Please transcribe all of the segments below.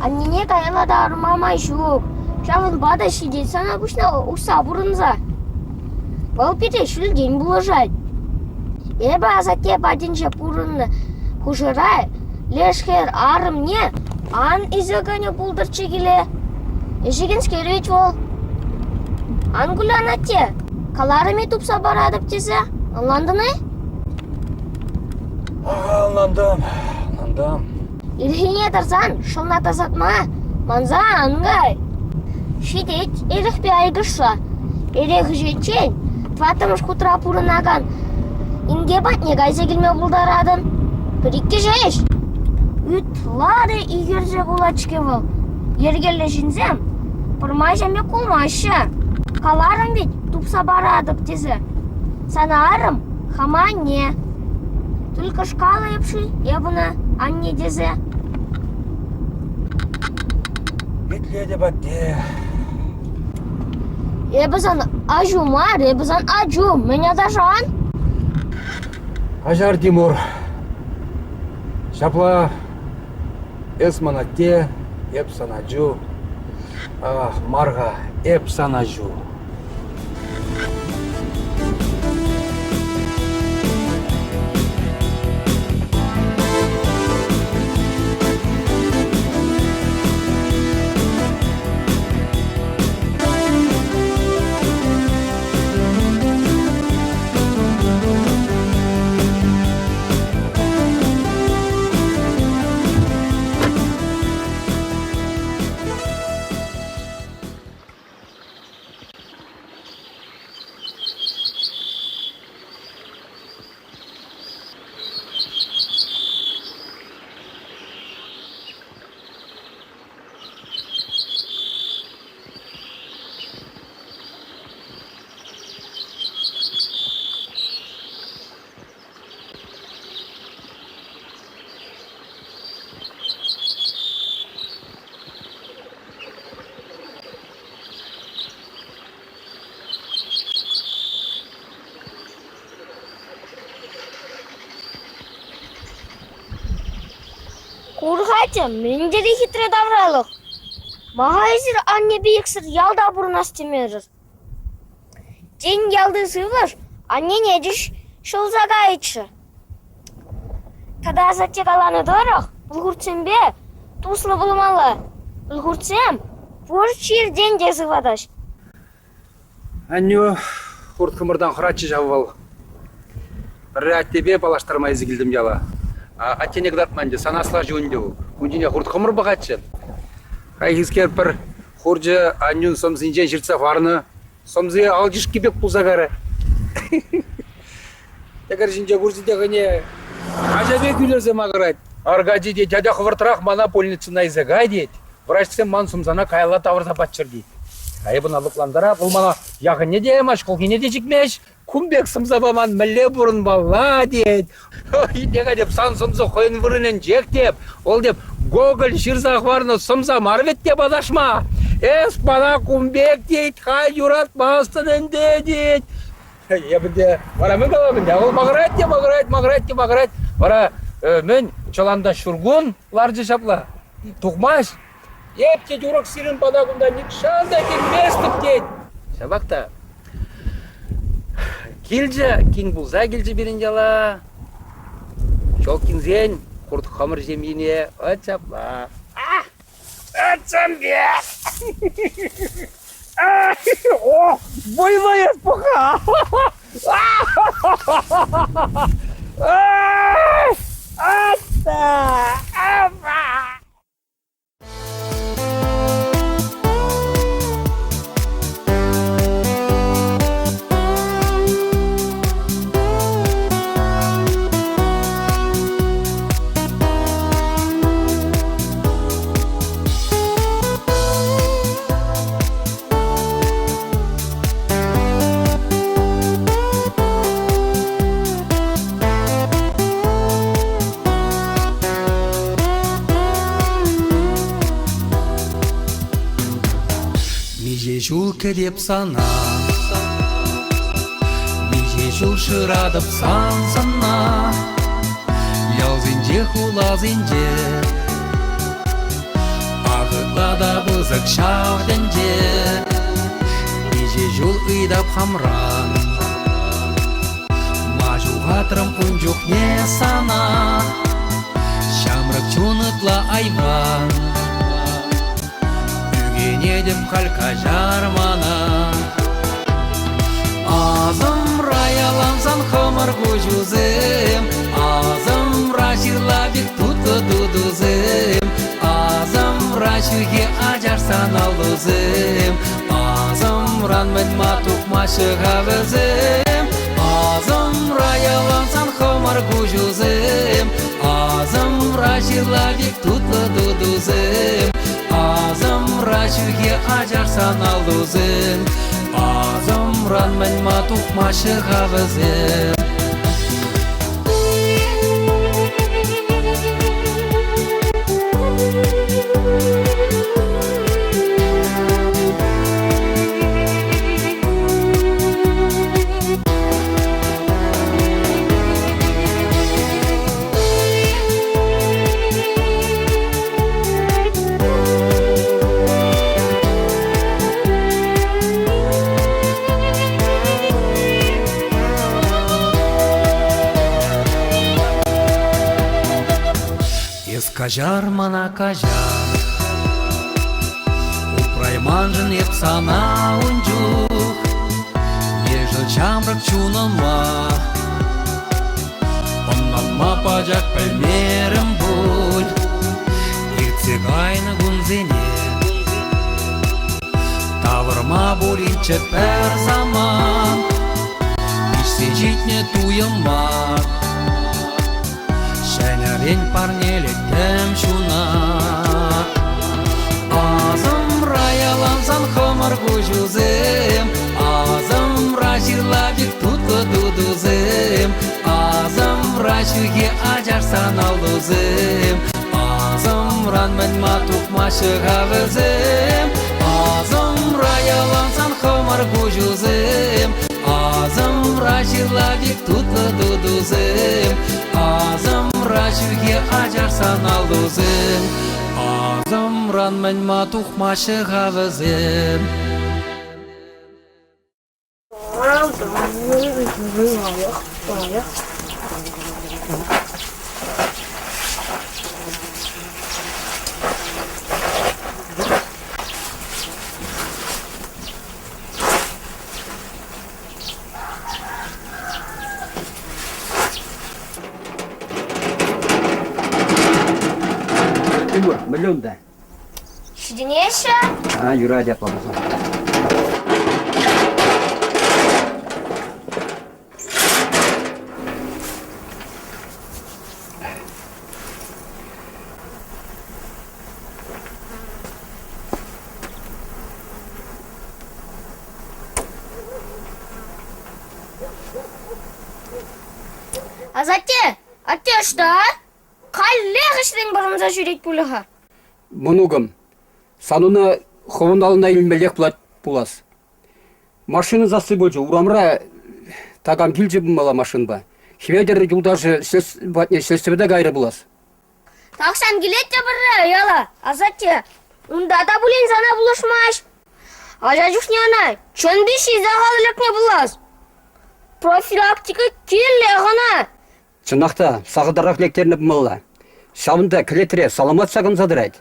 Аннене каялла тавӑрма май ҫук. Ҫавӑнпа та ҫитет сана пуҫна усса пурӑнса. Вӑл пире ҫӳлтен пулӑшать. Эпӗ асатте патӗнче пурӑннӑ хушӑра леш хӗр арӑмне ан илсе кӗнӗ пултӑрччӗ киле. Ӗҫекенскер вӗт вӑл. Ан кулян, атте, каларӑм-и тупса паратӑп тесе, ӑнлантӑн-и? Ӑнлантӑм, ӑнлантӑм. Ирхине тӑрсан шӑлна тасатма манса ан кай. Ҫитет эрехпе айкӑшса. Эрех ӗҫиччен тӑваттӑмӗш хутра пурӑнакан инке патне кайса килме пултаратӑн. Пӗр-иккӗ ҫеҫ. Ытла та ӳкерсе кулать-ҫке вӑл. Йӗркеллӗ ҫынсем пӗрмай ҫам пек кулмаҫҫӗ. Каларӑм вӗт тупса паратӑп тесе. Сана арӑм Хама анне. Только шкалӑйӑп-ши эп ӑна анне тесе? Итлетӗп, атте. Эпӗ сан аҫу мар, эпӗ сан ачу. Мӗн аташан? Каҫар, Тимур. Ҫапла эс ман атте, эп сан ачу. Ах, мар-ха, эп сан аҫу. Кур-ха, мӗн тери хитре тавралӑх! Ма эсир аннепе иксӗр ялта пурӑнас темерӗр? Тен, ялти сывлӑш аннене те ҫӑлса кайӗччӗ. Тата асатте каланӑ тӑрӑх, пулхуртсемпе туслӑ пулмалла. Пулхуртсем пур чиртен те сыватаҫ. Аннӳ хурт-хӑмӑртан хӑратчӗ ҫав вӑл. Пӗрре аттепе паллаштарма илсе килтӗм яла. Аттене кӑтартма ӗнтӗ, сан аслаҫу ӗнтӗ ку. Ун ҫине хурт-хӑмӑр пӑхатчӗ. Хайхискер пӗр хурчӗ аннӳн сӑмсинчен ҫыртса хӑварнӑ. Сӑмси алчишки пек пулса карӗ. Тӗкӗр ҫинче курчӗ те хӑйне ача пек ӳлесе макӑрать. Аркадий тет, атя хӑвӑртрах мана больницӑна илсе кай тет. Врачсем ман сӑмсана каялла тавӑрса паччӑр тет. А эп ӑна лӑплантара, вӑл мана яхӑнне те ямасть, хӑлхине те чикмест. Кун пек сӑмсапа ман мӗнле пурӑнмалла тет. Итек теп, сан сӑмсу хӑйӗн вырӑнӗнчех теп. Вӑл теп, Гоголь ҫырса хӑварнӑ сӑмса мар вӗт теп аташма. Эс мана кун пек тет, халь юратмастӑн ӗнтӗ тет. Эпӗ те вара мӗн калам ӗнтӗ? Вӑл макӑрать те макӑрать, макӑрать те макӑрать. Вара мӗн, чӑланта ҫуркун ларчӗ ҫапла. Тухмасть. Эп тет урӑх сирӗн пата кунта нихҫан та килместӗп тет. Ҫапах та килчӗ, кин пулса килчӗ пирӗн яла. Пчелкинсен хурт-хӑмӑр ҫемйине вӑт ҫапла. Ӗтсемпе! О, вӑйлӑ эс пӑха! Атта! Апа! Миҫе ҫул кӗтеп сана, Миҫе ҫул шыратӑп сан сӑнна, Ялсенче, хуласенче. Ытла та пысӑк ҫав тӗнче. Миҫе ҫул ыйтап хамран. Ма ҫухатрӑм ун чухне сана. Ҫамрӑк чун ытла айван. Ӳкӗнетӗп халь каҫар мана. Асӑмра ялансан хӑмӑр куҫусем, Асӑмра ҫырла пек тутлӑ тутусем, Асӑмра ҫӳхе ачашсан аллусем, Асӑмран мӗн-ма тухмаҫҫӗ-ха вӗсем? Асӑмра ялансан хӑмӑр куҫусем, Асӑмра ҫырла пек тутлӑ тутусем, Асӑмра ҫӳхе ачашсан аллусем, Асӑмран мӗн-ма тухмаҫҫӗ-ха вӗсем? Эс каҫар мана, каҫар. Упрайманшӑн эп сана ун чух. Ешӗл ҫамрӑк чунӑма Ӑнланма пачах пӗлмерӗм пуль. Иртсе кайнӑ кунсене Тавӑрма пулинччӗ пӗр самант. Пиҫсе ҫитнӗ туйӑма Ҫӗнӗрен парнелеттӗм ҫунат. Асӑмра ялансан хӑмӑр куҫусем, Асӑмра ҫырла пек тутлӑ тутусем, Асӑмра ҫӳхе ачашсан аллусем, Асӑмран мӗн-ма тухмаҫҫӗ-ха вӗсем? Асӑмра ялансан хӑмӑр куҫусем, Асӑмра ҫырла пек тутлӑ тутусем, Асӑмра ҫӳхе ачашсан аллусем, Асӑмран мӗн-ма тухмаҫҫӗ-ха вӗсем? Тимур, мӗнле унта? Ҫитӗнеҫҫӗ. А, юрать апла пулсан. Асатте, атте ӑҫта? Каллех ӗҫрен пӑрӑнса ҫӳрет пулӗ-ха. Мӑнукӑм, сан ӑна хӑвӑн аллуна илмеллех пулать пулас. Машина сасси пулчӗ. Урамра такам килчӗ пулмалла машинпа. Хӗветӗр юлташӗ патне ҫӗлсӗве кайрӗ пулас. Тахҫан килет те пӗрре яла, асатте. Унта та пулин сана пулӑшмасть. Ача чухне ӑна чӑн пиҫҫи сахал лекнӗ пулас. Профилактика кирлех ӑна. Чӑнах та, сахалтарах лектернӗ пулмалла. Ҫавӑнта кӗлетре саламат ҫакӑнса тӑрать.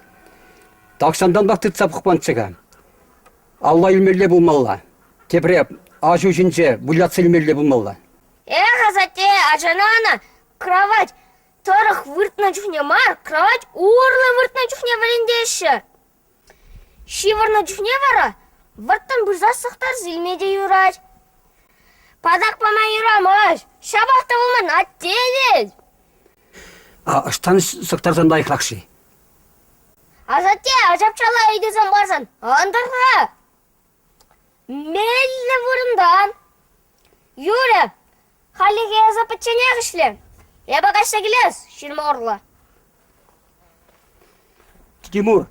Тахҫантанпах тытса пӑхманччӗ-ха. Алла илмелле пулмалла. Тепре аҫу ҫинче вылятса илмелле пулмалла. Эх, асатте, ачана ӑна кровать тӑрӑх выртнӑ чухне мар, кровать урлӑ выртнӑ чухне вӗрентеҫҫӗ. Ҫывӑрнӑ чухне вара вӑрттӑн пырса сӑхтарса илме те юрать. Патак пама юрамасть, ҫапах та вӑл ман атте тет. А ӑҫтан сӑхтарсан лайӑхрах-ши? Асатте ачапчалла ыйтусем парсан ӑнтӑр-ха. Меллӗ вырӑнтан. Юрӗ, хальлӗхе эсӗ пӗчченех ӗҫле. Эпӗ каҫса килес, ҫырма урлӑ. Тимур,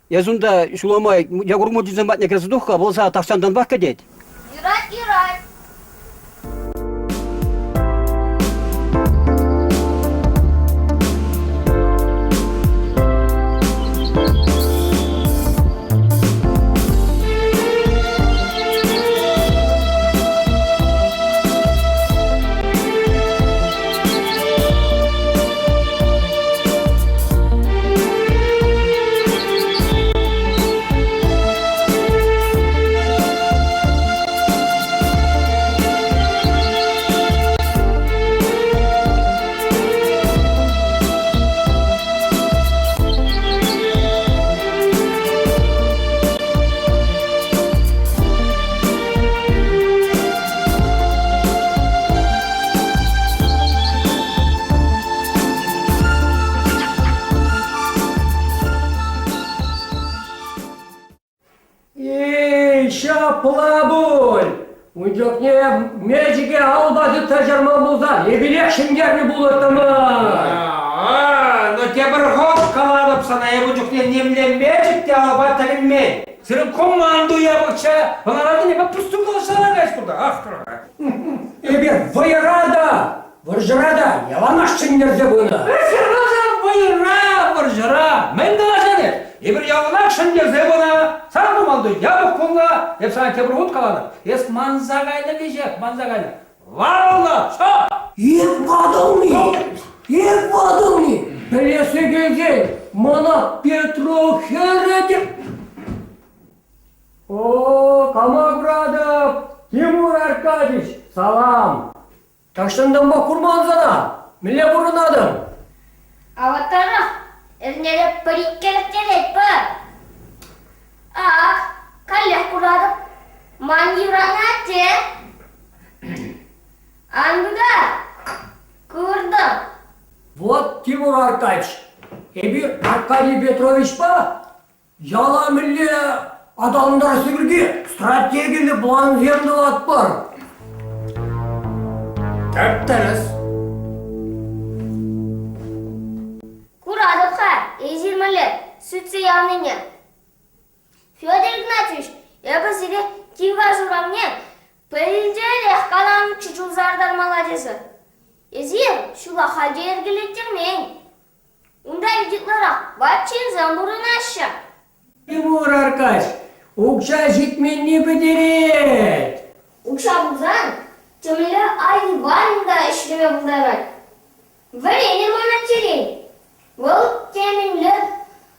эс унта ҫула май Якур мучисем патне кӗрсе тух-ха, вӑл сана тахҫантанпах кӗтет. Юрать, юрать. Ҫапла пуль. Ун чухне мечӗке алпа тытса чарман пулсан эпирех ҫӗнтернӗ пулӑттӑмӑр. Но тепӗр хут калатӑп сана, эпӗ чухне нимле мечӗк те алпа тӗлӗнмен. Сирӗн команду япӑхчӗ, ӑна эпӗ пустуй калаҫса ларать кунта. Ах, Эпир вӑйӑра та, вӑрҫӑра та яланах ҫӗнтерсе пынӑ. Вӑйӑра, вӑрҫӑра мӗн калаҫан эс? Эпир яланах ҫӗнтерсе пынӑ. Сан команду япӑх пулнӑ. Эп сана тепӗр хут каланӑ. Эс манса кайнӑ веҫех, манса кайнӑ. Варӑлнӑ, все! Эп ватӑлни! Эп ватӑлни! Пӗлессе килсен мана Петров хӗрӗ те... О, кама куратӑп? Тимур Аркадьевич, салам! Тахҫантанпа курман сана. Мӗнле пурӑнатӑн? Аваттарах эрнере пӗр-иккӗ лектеретпӗр. Ак, каллех куратӑп. Ман юратнӑ атте. Ан тытар. Куртӑм. Вот, Тимур Аркадьевич, эпир Аркадий Петровичпа Яла мӗнле аталантарасси пирки стратегиллӗ плансем тӑватпӑр. Тӗп-тӗрӗс. Куратӑп-ха, эсир мӗнле сӳтсе явнине. Федор Игнатьевич, эпӗ сире Кивкас урамне пӗлтерех каланӑччӗ чул сартармалла тесе. Эсир ҫула халь те йӗркелеттермен. Унта ытларах ват ҫынсем пурӑнаҫҫӗ. Тимур Аркач, укҫа ҫитменни пӗтерет. Укҫа пулсан темле айван та ӗҫлеме пултарать. Вӗренӗр ман аттерен. Вӑл темӗнле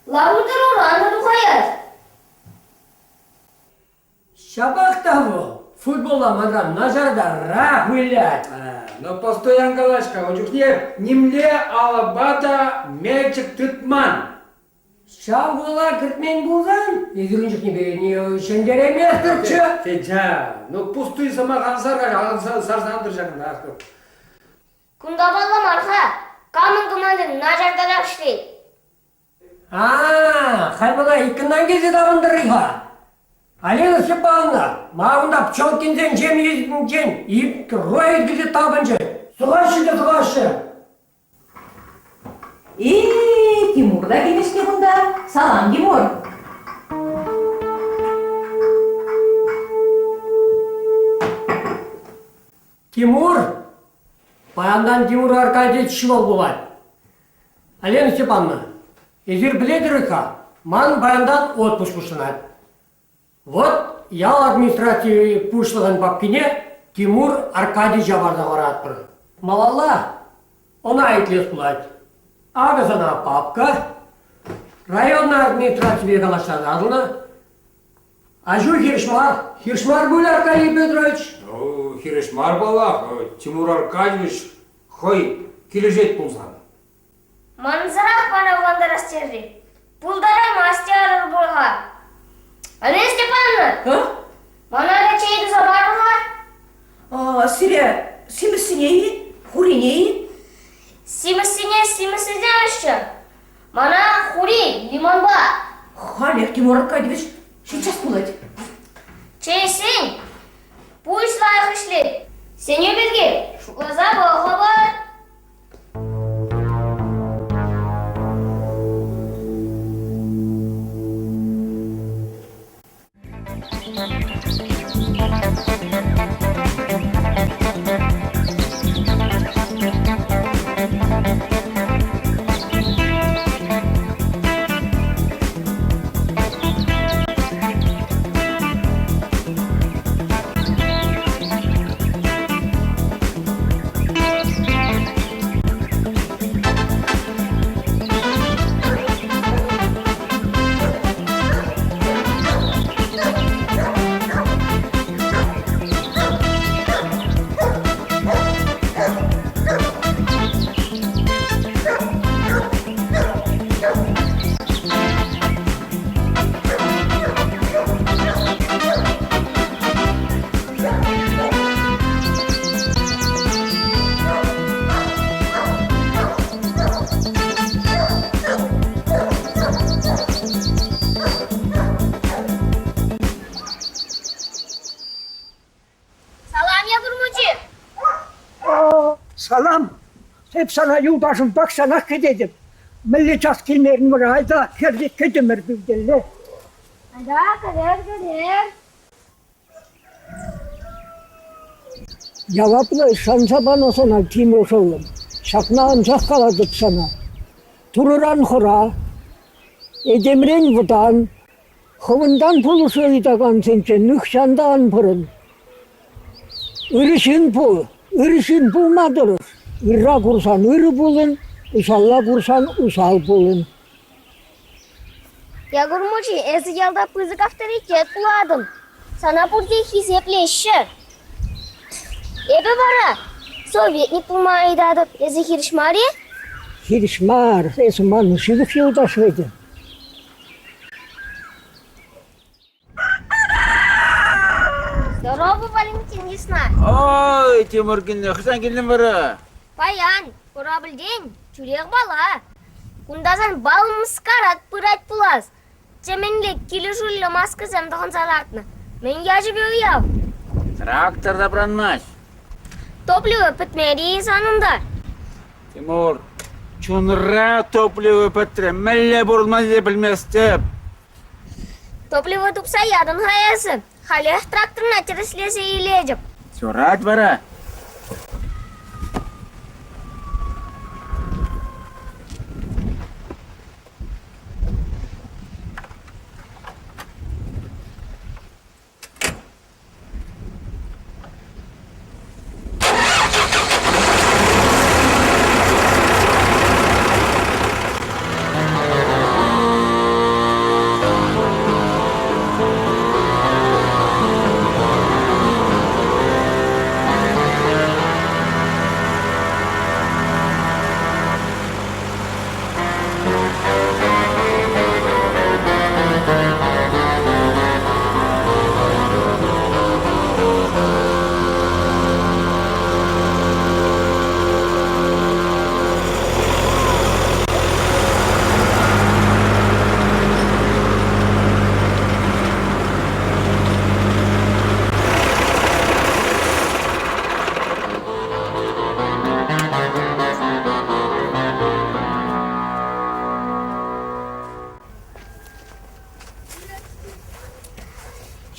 лару-тӑруран та тухаять. Ҫапах та вӑл футбола манран начартарах вылять. Но постоян калаҫ-ха, ун чухне нимле алӑпа та мечӗк тытман. Ҫав гола кӗртмен пулсан, эсир ун чухне ҫӗнтерейместӗрччӗ. Федя, ну пустуй сӑмах ан сарсан тӑр ҫакӑнта. Кунта паллӑ мар-ха, камӑн команди начартарах ӗҫлет. А, халь мана иккӗнтен килсе тапӑнтӑр-и-ха? Алина Степановна, ма кунта Пчелкинсен ҫемйинчен трое килсе тапӑнчӗ. Сӑхаҫҫӗ те сӑхаҫҫӗ. Э, Тимур та килнӗ-ҫке кунта. Салам, Тимур. Тимур, паянтан Тимур Аркадьевич ҫывӑх пулать. Алена Степановна, эсир пӗлетӗр-ха, ман паянтан отпуск пуҫланать. Вот ял администраци пуҫлӑхӗн папкине Тимур Аркадьевича парса хӑваратпӑр. Малалла ӑна итлес пулать. Акӑ сана папка. Район администраципе калаҫса татӑлнӑ. Аҫу хирӗҫ мар. Хирӗҫ мар пуль, Аркадий Петрович? Ну, хирӗҫ мар паллах. Тимур Аркадьевич хӑй килӗшет пулсан. Мансӑрах мана авлантарас терри. Пултараймасть терӗр пуль-ха. Алина Степановна! А? Мана та чей туса парӑр-ха. Сире симӗссине-и, хурине-и? Симӗссине симӗссине ӗҫчӗ. Мана хури лимонпа. Халех, Тимур Аркадьевич, сейчас пулать. Чей ӗҫсен, пуҫ лайӑх ӗҫлет. Сӗнӳ пирки шутласа пӑхӑпӑр. Эп сана юлташӑм тахҫанах кӗтетӗп. Мӗнле час килмерӗн вара, айта, хӗрсе кӗтӗмӗр пӳртелле. Айта, кӗрер, кӗрер. Яваплӑ шанса панӑ сана, Тимур шӑллӑм. Ҫакна анчах калатӑп сана. Турӑран хӑра, этемрен вӑтан, хӑвӑнтан пулӑшу ыйтакансенчен нихҫан та ан пӑрӑн. Ырӑ ҫын пул, ырӑ ҫын пулма тӑрӑш. Ырра курсан ырӑ пулӑн, усалла курсан усал пулӑн. Якур мучи, эсӗ ялта пысӑк авторитет пулатӑн. Сана пурте хисеплеҫҫӗ. Эпӗ вара советник пулма ыйтатӑп. Эсӗ хирӗҫ мар-и? Хирӗҫ мар. Эсӗ манӑн ҫывӑх юлташ вӗт. Здорово, Валентин Ясна. Ой, Тимур килнӗ. Хӑҫан килнӗ вара? Паян корабльтен тӳрех бала. Кунта сан бал мыскарат пырать пулас. Темӗнле килӗшӳллӗ маскӑсем тӑхӑнса лартнӑ. Мӗн ячӗпе уяв? Трактор тапранмасть. Топливо пӗтмерӗ-и сан унта? Тимур, чунра топливо пӗтрӗ. Мӗнле пурӑнмаллине пӗлместӗп. Топливо тупса ятӑн-ха эсӗ. Халех тракторна тӗрӗслесе илетӗп. Юрать вара.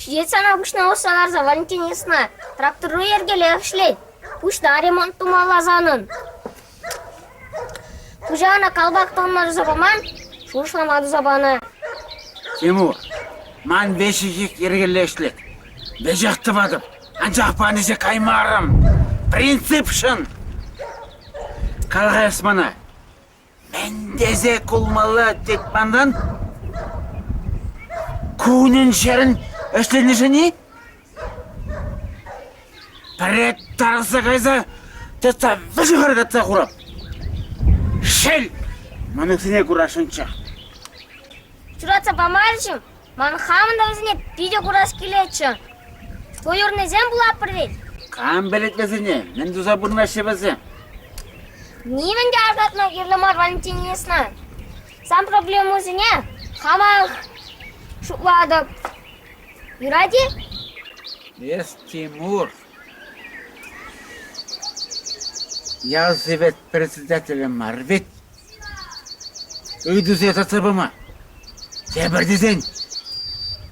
Ҫитет сана пуҫна усса ларса, Валентин йысна. Трактору йӗркелех ӗҫлет. Пуҫна ремонт тумалла санӑн. Хуҫа ӑна калпак тӑхӑнма туса паман, шухӑшлама туса панӑ. Тимур, ман веҫех йӗркеллӗ ӗҫлет. Веҫех тӑватӑп, анчах панӑҫа каймарӑм. Принципшӑн! Кала-ха эс мана, Мӗн тесе кулмалла тет манран? Кунӗн-ҫӗрӗн ӗҫленӗшӗн-и? Пӗрре тарса кайса тытса вӗҫӗ хӑркатса хурап. Шел, мӑнуксене курасшӑнччӗ. Ҫуратса памарӗҫ-им? Ман хамӑн та вӗсене питӗ курас килетчӗ. Двоюроднӑйсем пулатпӑр вӗт. Кам пӗлет вӗсене? Мӗн туса пурӑнаҫҫӗ вӗсем? Нимӗн те аркатма кирлӗ мар, Валентина Ильинична. Сан проблемӑсене хамах шутлатӑп. Юрать-и? Эс, Тимур, ял совет председателӗ мар вӗт. Ыйтусене татса пама. Тепӗр тесен,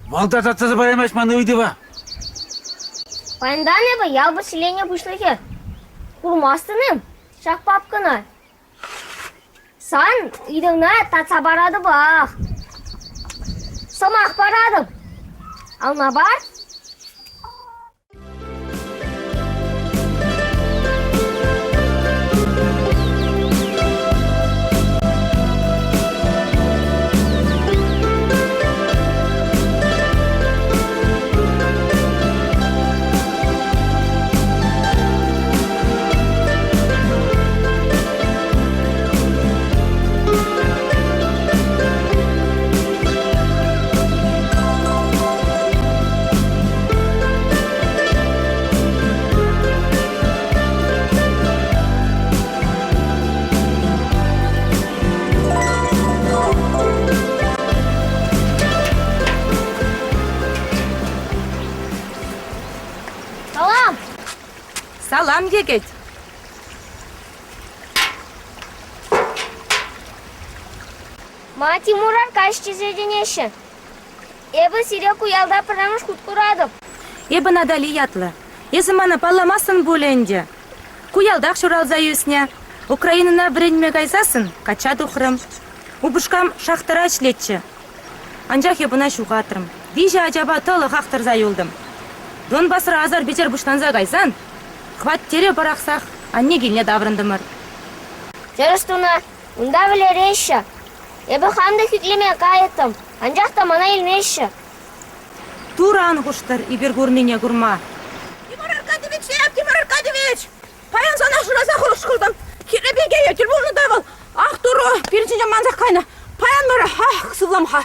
вӑл та татса параймасть ман ыйтӑва. Паянтан эпӗ ял поселени пуҫлӑхӗ. Курмастӑн-им ҫак папкӑна? Сан ыйтӑвна татса паратӑпах. Сӑмах паратӑп. Ална пар. Салам! Салам, йӗкӗт! Ма Тимур Аркаҫ тесе чӗнеҫҫӗ. Эпӗ сире ку ялта пӗрремӗш хут куратӑп. Эпӗ Натали ятлӑ. Эсӗ мана палламастӑн пулӗ ӗнтӗ. Ку ялтах ҫуралса ӳснӗ. Украинӑна вӗренме кайсассӑн качча тухрӑм. Упӑшкам шахтӑра ӗҫлетчӗ. Анчах эп ӑна ҫухатрӑм. Виҫӗ ачапа тӑлӑхах тӑрса юлтӑм. Донбасра асар-писер пуҫланса кайсан хваттере пӑрахсах анне килне таврӑнтӑмӑр. Тӗрӗс тунӑ. Унта вӗлереҫҫӗ. Эпӗ хам та хӳтлеме кайӑттӑм, анчах та мана илмеҫҫӗ. Турӑ ан хуштӑр эпир курнине курма. Тимур Аркадьевич, Тимур Аркадьевич! Паян сана шыраса хӑшкӑлтӑм. Хире пике тӗл пулнӑ та вӑл. Ах, Турӑ, пирӗн ҫинчен мансах кайнӑ. Паян вара, ах, сывлам-ха.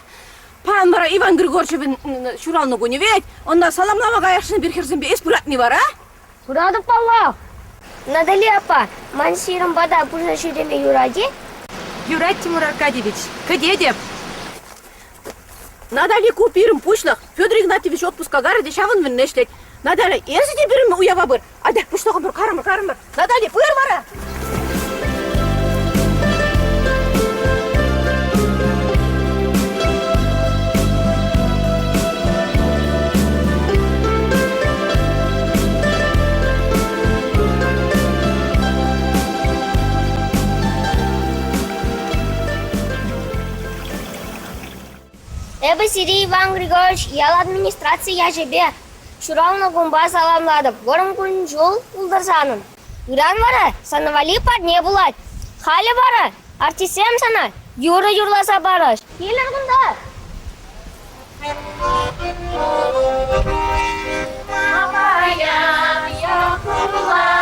Паян вара Иван Григорьевичӑн ҫуралнӑ кунӗ вӗт. Ӑна саламлама каясшӑн пир хӗрсемпе эс пыратни вара? Пыратӑп паллах. Натали аппа, ман сирӗн пата пырса ҫӳреме юрать-и? Юрать, Тимур Аркадьевич, кӗтетӗп. Натали ку пирӗн пуҫлӑх. Федор Игнатьевич отпуска карӗ те ҫавӑн мӗнле ӗҫлет. Натали, эсӗ те пирӗн уява пыр. Атя, пуҫлӑхӑмӑр, карӑмӑр, карӑмӑр. Натали, пыр вара! Эпӗ сире Иван Григорьевич ял администраци ячӗпе ҫуралнӑ кунпа саламлатӑп. Вӑрӑм кун-ҫул пултӑр санӑн. Ыран вара сана валли парне пулать. Халӗ вара артистсем сана юрӑ юрласа парӗҫ. Килӗр кунта! Паян пулать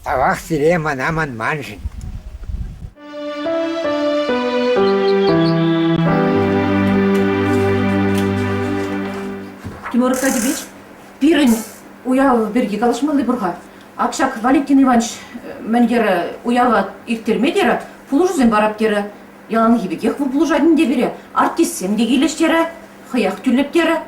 Тавах сире мана манманшӑн. Тимур Аркадьевич, пирӗн уяв пирки калаҫмалли пур-ха. Ак ҫак Валентин Иванович мӗн терӗ, уява ирттерме терӗ, пулӑшусем парап терӗ. Яланхи пекех вӑл пулӑшать ӗнтӗ пире. Артистсем те килӗҫ терӗ, хӑех тӳлеп терӗ.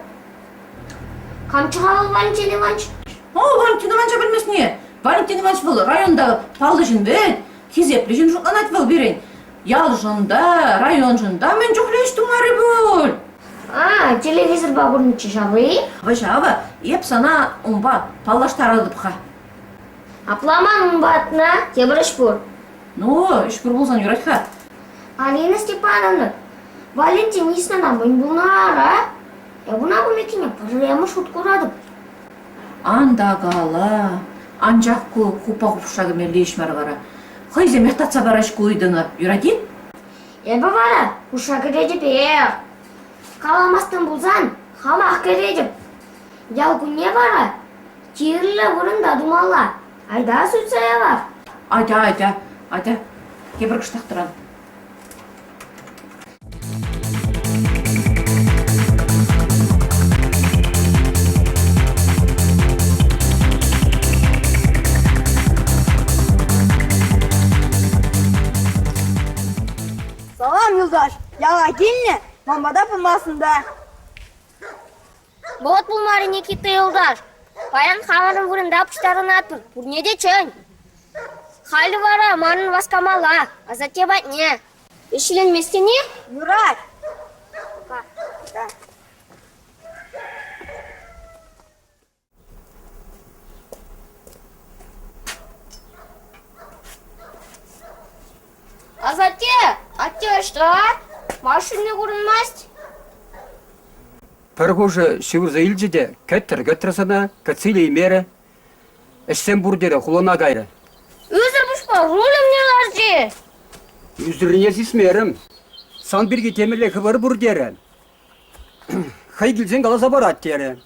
Камччӗ-ха вӑл Валентин Иванович? О, Валентин Ивановича пӗлместне. Валентин Иванович вӑл районта паллӑ ҫын вӗт, хисеплӗ ҫын шутланать вӑл пирӗн. Ялшӑн та, районшӑн та мӗн чухлӗ ӗҫ тумарӗ пуль. А, телевизорпа курнӑччӗ ҫавӑ-и? Ҫавӑ, эп сана унпа паллаштаратӑп-ха. Апла ман унпа атна тепӗр ӗҫ пур. Ну, ӗҫ пур пулсан юрать-ха. Алина Степановна, Валентин йыснана мӗн пулнӑ ара? Эп ӑна кумеккине пӗрремӗш хут куратӑп. Ан та кала. Анчах ку хуппа хупша кӗмелли ӗҫ мар вара. Хӑйсемех татса параҫ ку ыйтӑна. Юрать-и? Эпӗ вара хушша кӗретӗпех. Каламастӑн пулсан хамах кӗретӗп. Ял кунне вара кирлӗ вырӑнта тумалла. Айта сӳтсе явар. Атя, атя, атя. Тепӗр кӑштах тӑран. Салам, юлташ! Яла килнӗ, ман пата пымастӑн та. Вӑхӑт пулмарӗ, Никита юлташ. Паян хамӑрӑн вырӑнта пуҫтарӑнатпӑр, пурне те чӗн. Халӗ вара манӑн васкамалла, асатте патне. Ӗҫленместӗн-и? Юрать. Асатте, атте ӑҫта? Машини курӑнмасть. Пӗр хушӑ ҫывӑрса илчӗ те кӗттӗр кӗтрӗ сана, кӗтсе илеймерӗ. Ӗҫсем пур терӗ, хулана кайрӗ. Ӳсӗр пуҫпа руль умне ларчӗ. Ӳсӗррине сисмерӗм. Сан пирки темӗнле хыпар пур терӗ. Хӑй килсен каласа парать терӗ.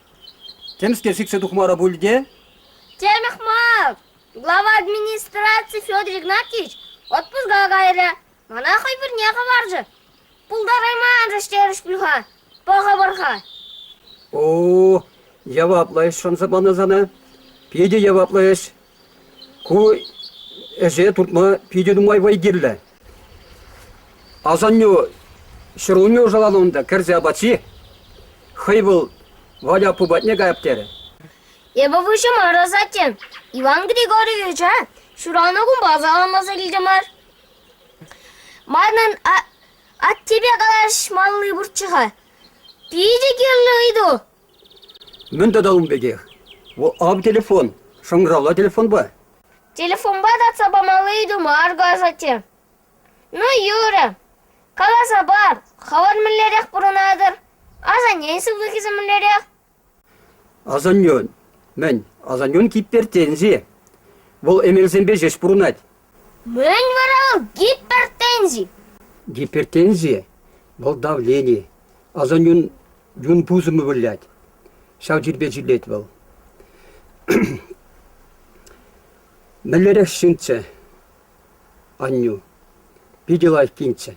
Темскер сиксе тухмарӗ пуль те. Темех мар. Глава администрации Федор Игнатьевич отпуска кайрӗ. Мана хӑй пӳрне хӑварчӗ. Пултарайман терӗҫ пуль-ха. Пӑхӑпӑр-ха. О, яваплӑ ӗҫ шанса панӑ сана. Питӗ яваплӑ ӗҫ. Ку ӗҫе туртма питӗ нумай вӑй кирлӗ. Асаннӳ ҫӗрулми ӑшаланӑ унта, кӗрсе апат ҫи. Хӑй вӑл Валя аппу патне каяп терӗ. Эпӗ выҫӑ мар, асатте. Иван Григорьевича ҫуралнӑ кунпа саламласа килтӗмӗр. Манӑн аттепе калаҫмалли пурччӗ-ха. Питӗ кирлӗ ыйту. Мӗн тата ун пекех? Вӑл ав телефон, шӑнкӑравла телефонпа. Телефонпа татса памалли ыйту мар ку, асатте. Ну, юрӗ. Каласа пар, хӑвӑр мӗнлерех пурӑнатӑр? Асаннен сывлӑхӗсем мӗнлерех? Асаннен, мӗн, асаннен гипертензи. Вӑл эмелсемпе ҫеҫ пурӑнать. Мӗн вара вӑл гипертензи? Гипертензи вӑл давлени. Асаннен юн пусӑмӗ вылять. Ҫав чирпе чирлет вӑл. Мӗнлерех ҫынччӗ аннӳ? Питӗ лайӑх кинччӗ.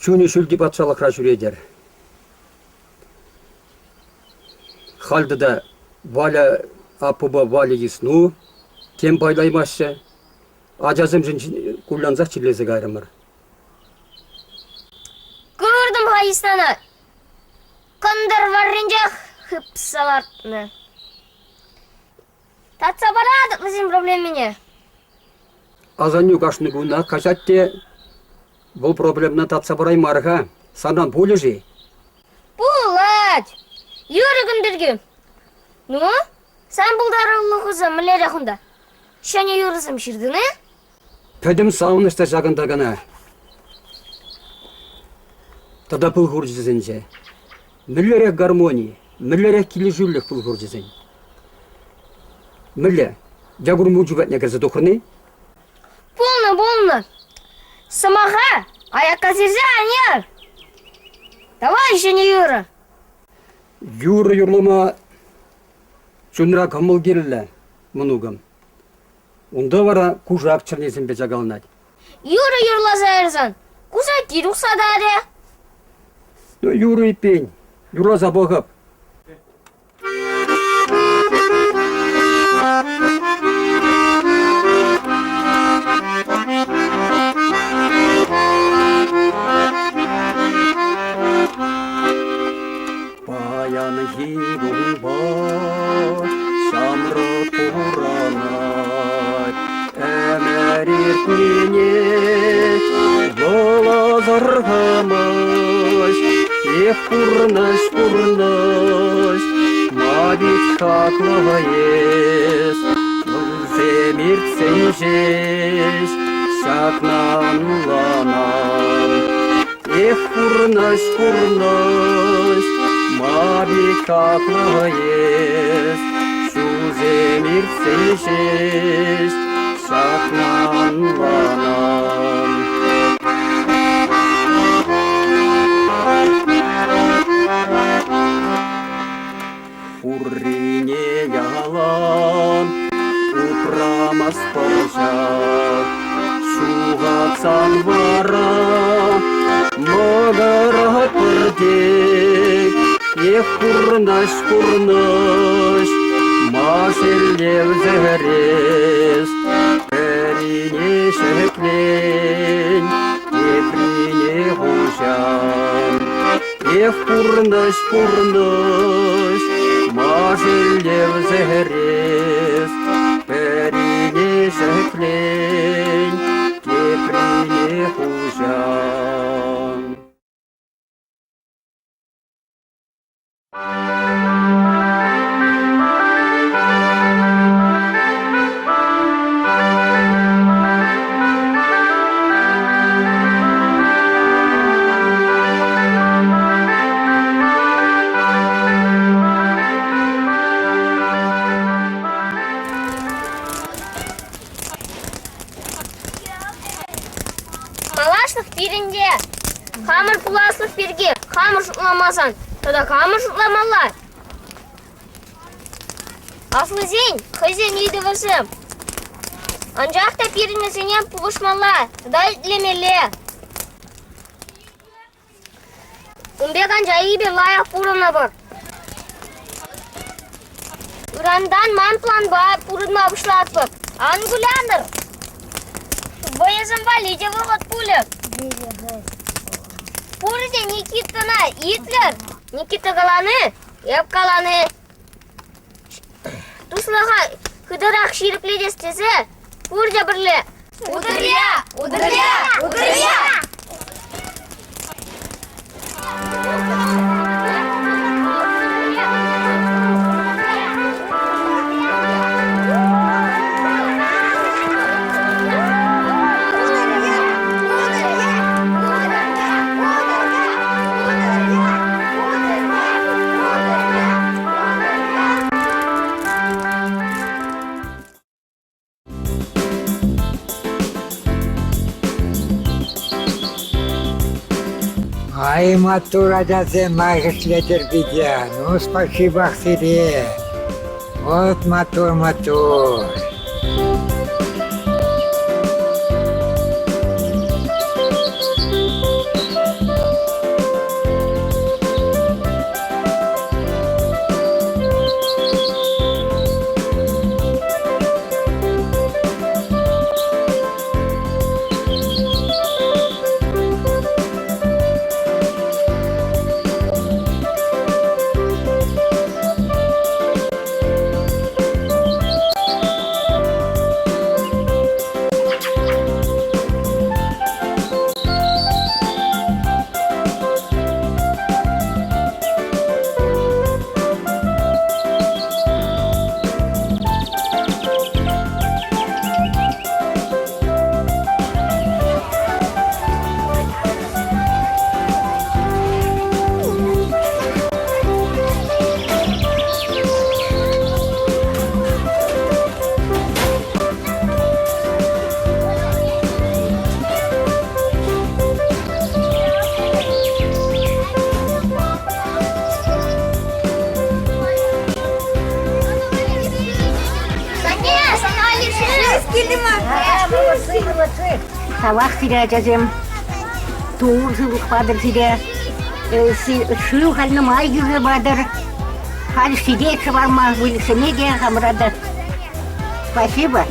Чунӗ ҫӳлти патшалӑхра ҫӳретӗр. Халь тата Валя аппупа Валя йысну тем пайлаймаҫҫӗ. Ачасемшӗн кулянсах чирлесе кайрӑмӑр. Куртӑм-ха йыснана. Кӑнтӑр варринчех хыпса лартнӑ. Татса паратӑп вӗсен проблемине. Асаннӳ кашни кунах каҫать те вӑл проблемӑна татса параймарӗ-ха. Санран пулӗ-ши? Пулать. Юрӗ кун пирки. Ну, сан пултарулӑхусем мӗнлерех унта? Ҫӗнӗ юрӑсем ҫыртӑн-и? Пӗтӗм савӑнӑҫ та ҫакӑнта кӑна. Тата пыл хурчӗсенче. Мӗнлерех гармони, мӗнлерех килӗшӳлӗх пыл хурчӗсен. Мӗнле? Якур мучи патне кӗрсе тухрӑн-и? Пулнӑ, пулнӑ. Сӑмаха аякка сирсе ан яр. Давай ҫӗнӗ юрӑ. Юрӑ юрлама чунра кӑмӑл кирлӗ, мӑнукӑм. Унта вара кушак чӗрнисемпе чакаланать. Юрӑ юрласа ярсан кушакки тухса тарӗ. Ну, юрӑ эппин, юрласа пӑхӑп. Паянхи кунпа ҫамрӑк пурӑнать, ӗмӗр иртнине вӑл асӑрхамасть. Эх, пурнӑҫ, пурнӑҫ, ма пит хаклӑ эс, вӗсем иртсен ҫеҫ ҫакна ӑнланан. Эх, пурнӑҫ, пурнӑҫ, ма пит хаклӑ эс, ҫулсем иртсен ҫеҫ ҫакна ӑнланан. Пуррине ялан упрамастпӑр ҫав. Ҫухатсан вара мӑкӑратпӑр тек. Эх, пурнӑҫ, пурнӑҫ, ма шеллевсӗр эс? Пӗрине ҫӗклен, теприне хуҫан. Эх, пурнӑҫ, пурнӑҫ, ма шеллевсӗр эс? Пӗрине ҫӗклен, теприне хуҫан. Малашлӑх пирӗнте. Хамӑр пуласлӑх пирки хамӑр шутламасан тата хамӑр шутламалла. Аслисен хӑйсен ыйтӑвӗсем. Анчах та пирӗн вӗсене пулӑшмалла тата итлемелле. Ун пек анчах эпир лайӑх пурӑнӑпӑр. Ырантан ман планпа пурӑнма пуҫлатпӑр. Ан кулянӑр. Вӑйӑсем валли те вӑхӑт пулӗ. Пурте Никитӑна итлӗр. Никита калани, эп калани. Туслӑха хытӑрах ҫирӗплетес тесе пурте пӗрле Утӑрья! Утӑрья! Утӑрья! Ай, маттур ачасем, лайӑх ӗҫлетӗр питӗ. Ну, спасибо сире. Вот маттур, маттур. Тавах сире, ачасем. Тур сывлӑх патӑр сире. Шыв халь нумай кӳрсе патӑр. Халь ҫитет шӑварма выльӑхсене те хамӑра та. Спасибо.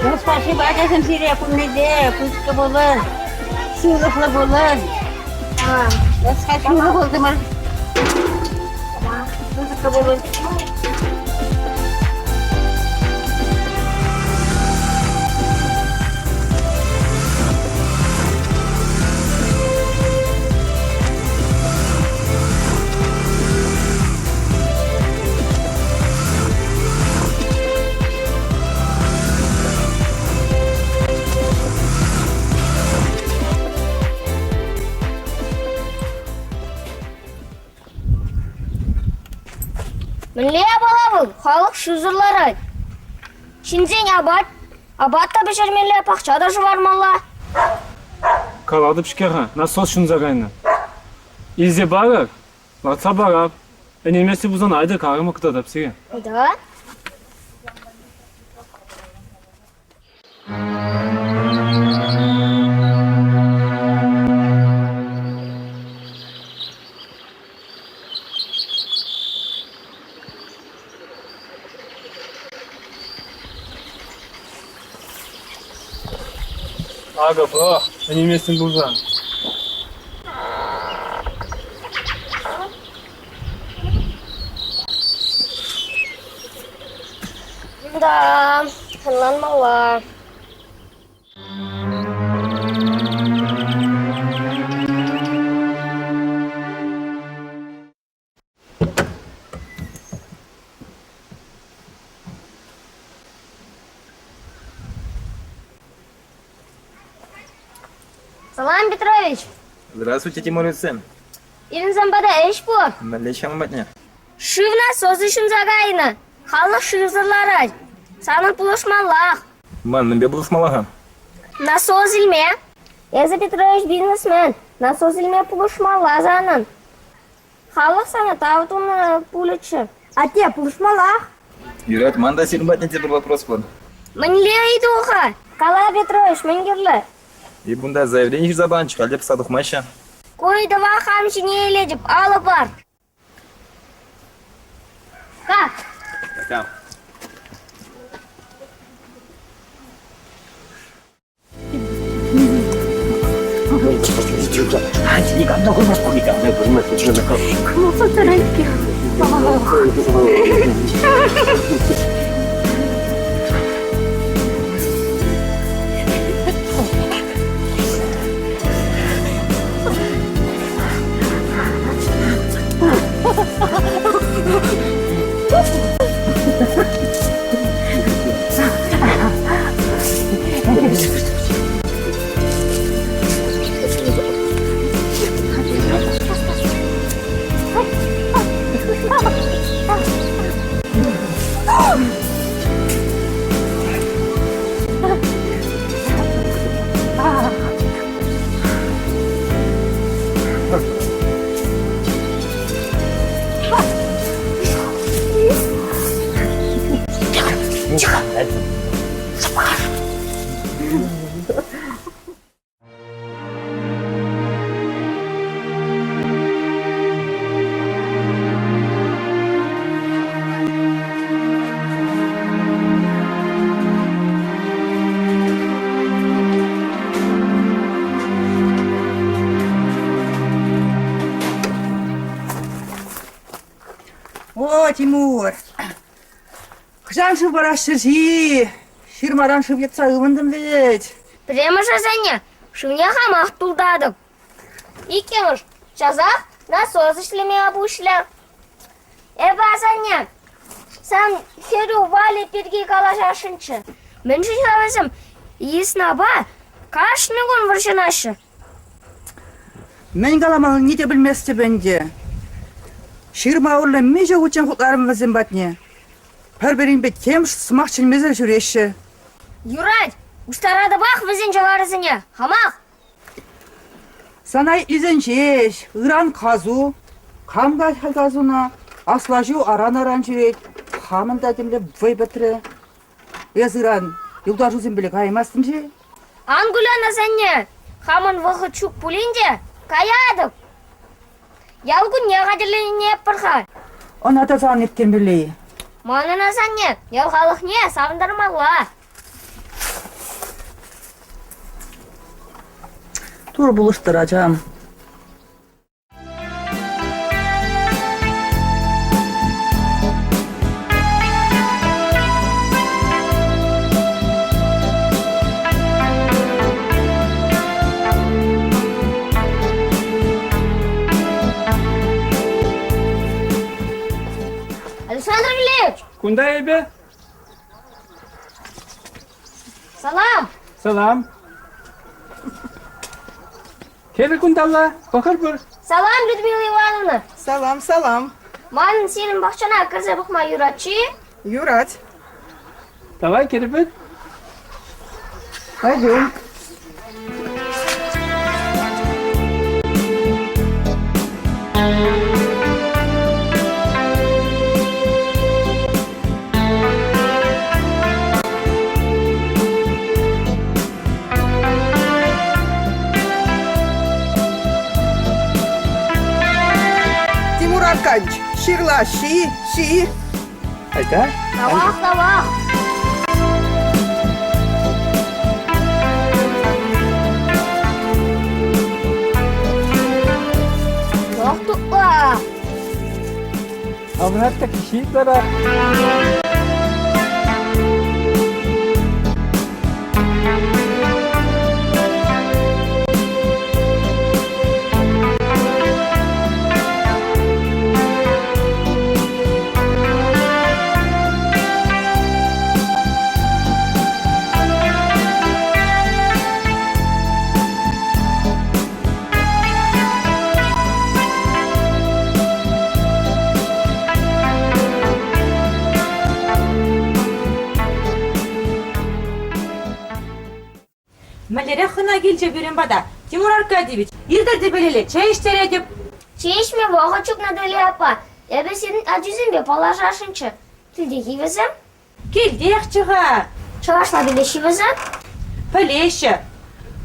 Ну, спасибо, ачасем сире пурне пысӑк пулӑр, сывлӑхлӑ пулӑр. Спасибо пултӑмӑр. Пысӑк пулӑр. Мӗнле япала вӑл? Халӑх шывсӑр ларать. Ҫынсен апат, апат та пӗҫермелле, пахча та шӑвармалла. Калатӑп-ҫке-ха, насос ҫунса кайнӑ. Илсе парӑр, лартса парап. Ӗненместӗп пулсан айтӑр карӑмӑр кӑтартап сире. Да? Акӑ пӑх, ӗненместӗн пулсан. Да, ӑнланмалла. Петрович! Здравствуйте, тимуровецсем. Пирӗн сан пата ӗҫ пур. Мӗнле ҫавӑн патне? Шыв насосӗ ҫунса кайнӑ. Халӑх шывсӑр ларать. Санӑн пулӑшмаллах. Ман мӗнпе пулӑшмалла-ха? Насос илме. Эсӗ, Петрович, бизнесмен. Насос илме пулӑшмалла санӑн. Халӑх сана тав тунӑ пулӗччӗ. Атте, пулӑшмаллах. Юрать, ман та сирӗн патне тепӗр вопрос пур. Мӗнле ыйту-ха? Кала, Петрович, мӗн кирлӗ? И кунта заявлени ҫырса панӑччӗ, халь те пӑхса тухмаҫҫӗ. Ку ыйтӑва хам ҫине илетӗп, алӑ пар. Ка. Пока. Никам та курмасть пуль, никам та курмасть. Кӑмӑлсӑр тӑрать-ҫке. О, Тимур, хӑҫан шыв параҫҫӗ-ши? Ҫырмаран шыв йӑтса ывӑнтӑм вӗт. Пӗрремӗш асанне, шывне хамах тултатӑп. Иккӗмӗш, часах насос ӗҫлеме пуҫлӗ. Эпӗ, асанне, сан хӗрӳ Валя пирки калаҫасшӑнччӗ. Мӗншӗн-ха вӗсем йыснапа кашни кун вӑрҫӑнаҫҫӗ? Мӗн каламаллине те пӗлместӗп ӗнтӗ. Ҫырма урлӑ миҫе хутчен хутларӑм вӗсем патне. Пӗр-пӗринпе тем сӑмах чӗнмесӗр ҫӳреҫҫӗ. Юрать, уҫтаратӑпах вӗсен ҫӑварӗсене, хамах. Сана итлесен ҫеҫ, ыран касу. Кам каҫ касуна? Аслаҫу аран-аран ҫӳрет. Хамӑн та темле вӑй пӗтрӗ. Эс ыран юлташусемпеле каймастӑн-ши? Ан кулян, асанне. Хамӑн вӑхӑт ҫук пулин те, каятӑп. Ял кунне хатӗрленетпӗр-ха. Ӑна та сан ирттермелле-и? Манӑн асанне ял халӑхне савӑнтармалла. Турӑ пулӑштӑр, ачам. Александр Ильич! Кунта эпӗ. Салам! Салам. Хӗвел кунталла, пӑхӑр пур. Салам, Людмила Ивановна! Салам, салам. Манӑн сирӗн пахчана кӗрсе пӑхма юрать-ши? Юрать. Давай, кӗрӗпӗт. Пойдем. Тимур Аркадьевич, ҫырла ҫи, ҫи. Айта. Тавах, тавах. Ох, тупа. Авнатта киши ытларах. хӑна килчӗ пирӗн пата. Тимур Аркадьевич, иртӗр тӗпелелле, чей ӗҫтеретӗп. Чей ӗҫме вӑхӑт ҫук, Наталья аппа. Эпӗ сирӗн ачусемпе паллашасшӑнччӗ. Килтех-и вӗсем? Килтехчӗ-ха. Чӑвашла пӗлеҫҫӗ вӗсем? Пӗлеҫҫӗ.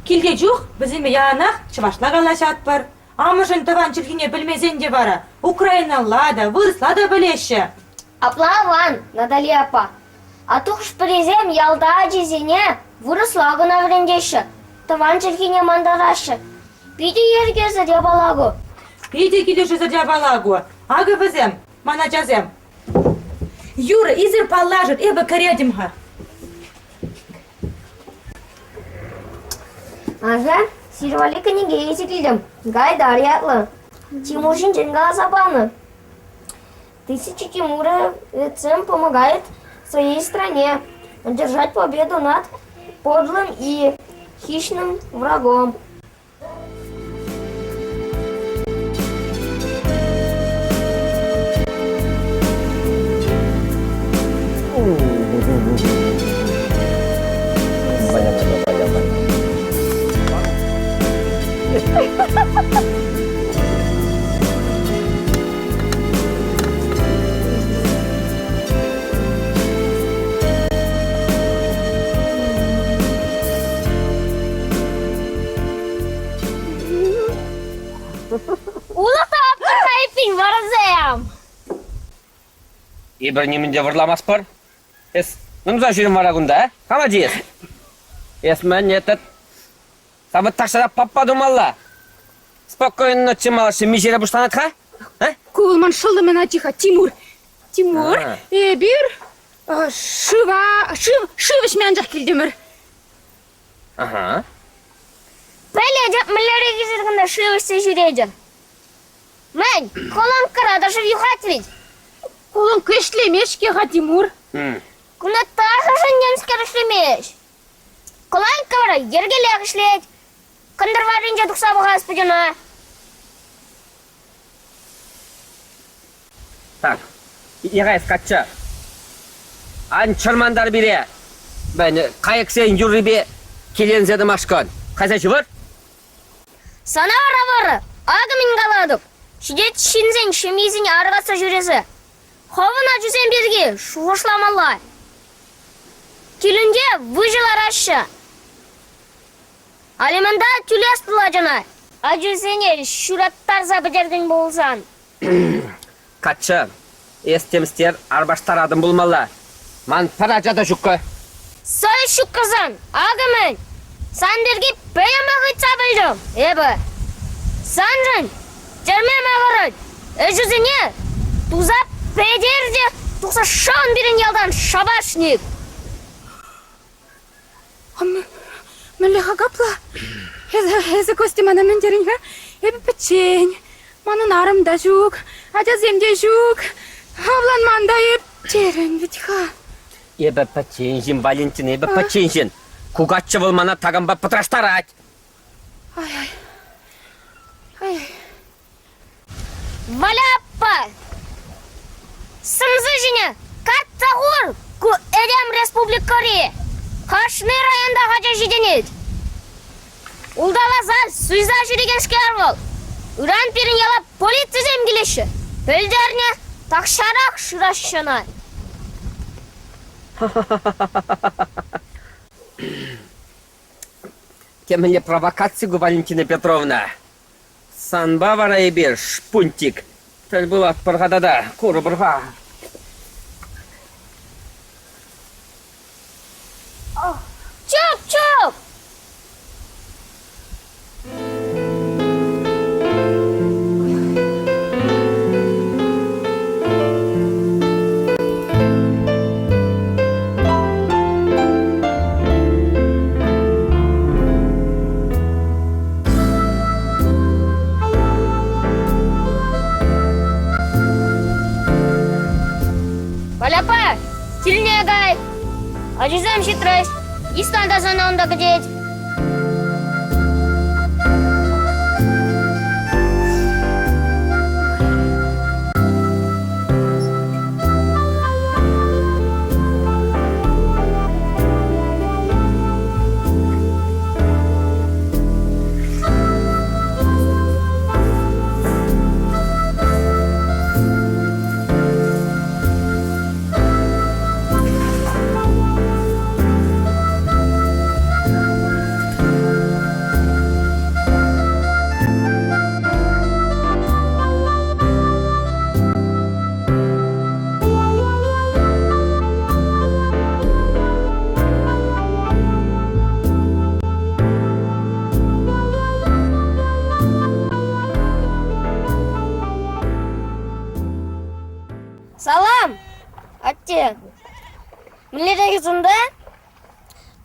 Килте чух вӗсемпе яланах чӑвашла калаҫатпӑр. Амӑшӗн тӑван чӗлхине пӗлмесен те вара украинӑлла та, вырӑсла та пӗлеҫҫӗ. Апла аван, Наталья аппа. А хӑш-пӗрисем ялта ачисене вырӑсла кӑна вӗрентеҫҫӗ, тӑван чӗлхине мантараҫҫӗ. Питӗ йӗркесӗр япала ку. Питӗ килӗшӳсӗр япала ку. Акӑ вӗсем, ман ачасем. Юра, эсир паллашӑр, эпӗ кӗретӗм-ха. Ага, сирӗн валли кӗнеке илсе килтӗм. Гайдар ятлӑ. Тимур ҫинчен каласа панӑ. Тысячи тимуровецам помогает своей стране одержать победу над подлым и хищным врагом. Улӑх та эппин вӑрӑсем! Эпир нимӗн те вӑрламастпӑр. Эс мӗн туса ҫӳрен вара кунта, а? Кама тиес? Эс мӗн этот Савӑт тахҫанах паппа тумалла. Спокойной ночи, малашне миҫере пуҫланать-ха? А? Ку вӑл ман шӑллӑмӑн ачи-ха, Тимур. Тимур, эпир шыва, шыв, шыв ӗҫме анчах килтӗмӗр. Ага. Пӗлетӗп, мӗнлерех эсир кунта шыв ӗҫсе ҫӳретӗр. Мӗн, колонкӑра та шыв юхать вӗт. Колонка ӗҫлемест-ҫке-ха, Тимур. Кунта тахӑшӗн темскер ӗҫлемест. Колонка вара йӗркеллех ӗҫлет. Кӑнтӑр варринче тухса пӑхас пек ӑна. Так, итле-ха эс, каччӑ. Ан чӑрмантар пире. Мӗн, кайӑксен юррипе киленсе тӑмашкӑн. Кайса ҫывӑр. Сана вара вӑрӑ, акӑ мӗн калатӑп. Ҫитет ҫынсен ҫемйисене аркатса ҫӳресе. Хӑвӑн ачусем пирки шухӑшламалла. Килӗнче выҫӑ лараҫҫӗ. Алимента тӳлес пулать ӑна. Ачусене ҫураттарса пӗтертӗн пулсан. Каччӑ, эс темскер арпаштаратӑн пулмалла. Ман пӗр ача та ҫуккӑ. Совесть ҫуккӑ сан, акӑ мӗн. Сан пирки пӗтӗмпех ыйтса пӗлтӗм эпӗ. Саншӑн тӗрме макӑрать. Ӗҫӳсене туса пӗтер те тухса шӑн пирӗн ялтан шабашник. Мӗнле-ха капла? Эсӗ, Костя, мана мӗн терӗн-ха? Эпӗ пӗччен. Манӑн арӑм та ҫук, ачасем те ҫук. Авланман та эп терӗн вӗт-ха. Эпӗ пӗччен ҫын, Валентина, эпӗ пӗччен ҫын. Ку каччӑ вӑл мана такампа пӑтраштарать. Ай-ай. Ай-ай. Валя аппа! Сӑмси ҫине картса хур ку этем республикӑри кашни районтах ача ҫитӗнет. Улталаса, суйса ҫӳрекенскер вӑл. Ыран пирӗн яла полицисем килеҫҫӗ. Пӗлтернӗ, тахҫанах шыраҫҫӗ ӑна. Темӗнле провокаци ку, Валентина Петровна. Санпа вара эпир, шпунтик, тӗл пулатпӑр-ха тата, курӑпӑр-ха. Чуп-чуп! Валяпа, килне кай. Ачисем ҫитрӗҫ. Йыснан та сана унта кӗтет. те. Мӗнлерех унта?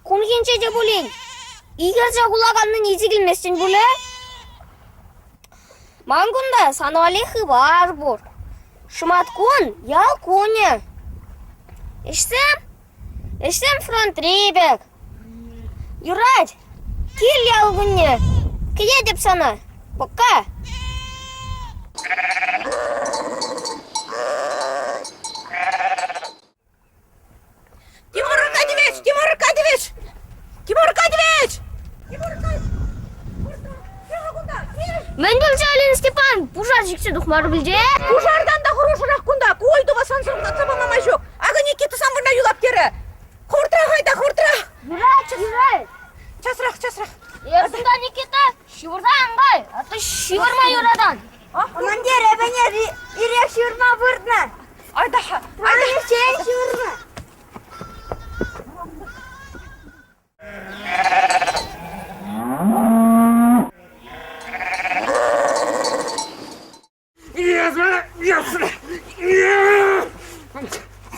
Кунхинче те пулин икӗрсе кулаканнине илсе килместӗн пулӗ? Ман кунта сан валли хыпар пур. Шӑматкун ял кунӗ. Ӗҫсем, ӗҫсем фронтри пек. Юрать, кил ял кунне. Кӗтетӗп сана. Пока. Тимур Аркадьевич! Тимур Аркадьевич! Тимур Аркадьевич! Мӗн пулчӗ, Алина Степан? Пушар сиксе тухмарӗ пулчӗ? Пушартан та хӑрушӑрах кунта. Ку ыйтӑва сансӑр татса пама май ҫук. Акӑ Никита сан вырӑна юлап терӗ. Хӑвӑртрах айта, хӑвӑртрах! Юрать, юрать. Часрах, часрах. Эс унта, Никита, ҫывӑрса ан кай, а то ҫывӑрма юратан. Командир, эпӗ ирех ҫывӑрма выртнӑ. Айта, айта. ҫывӑрма.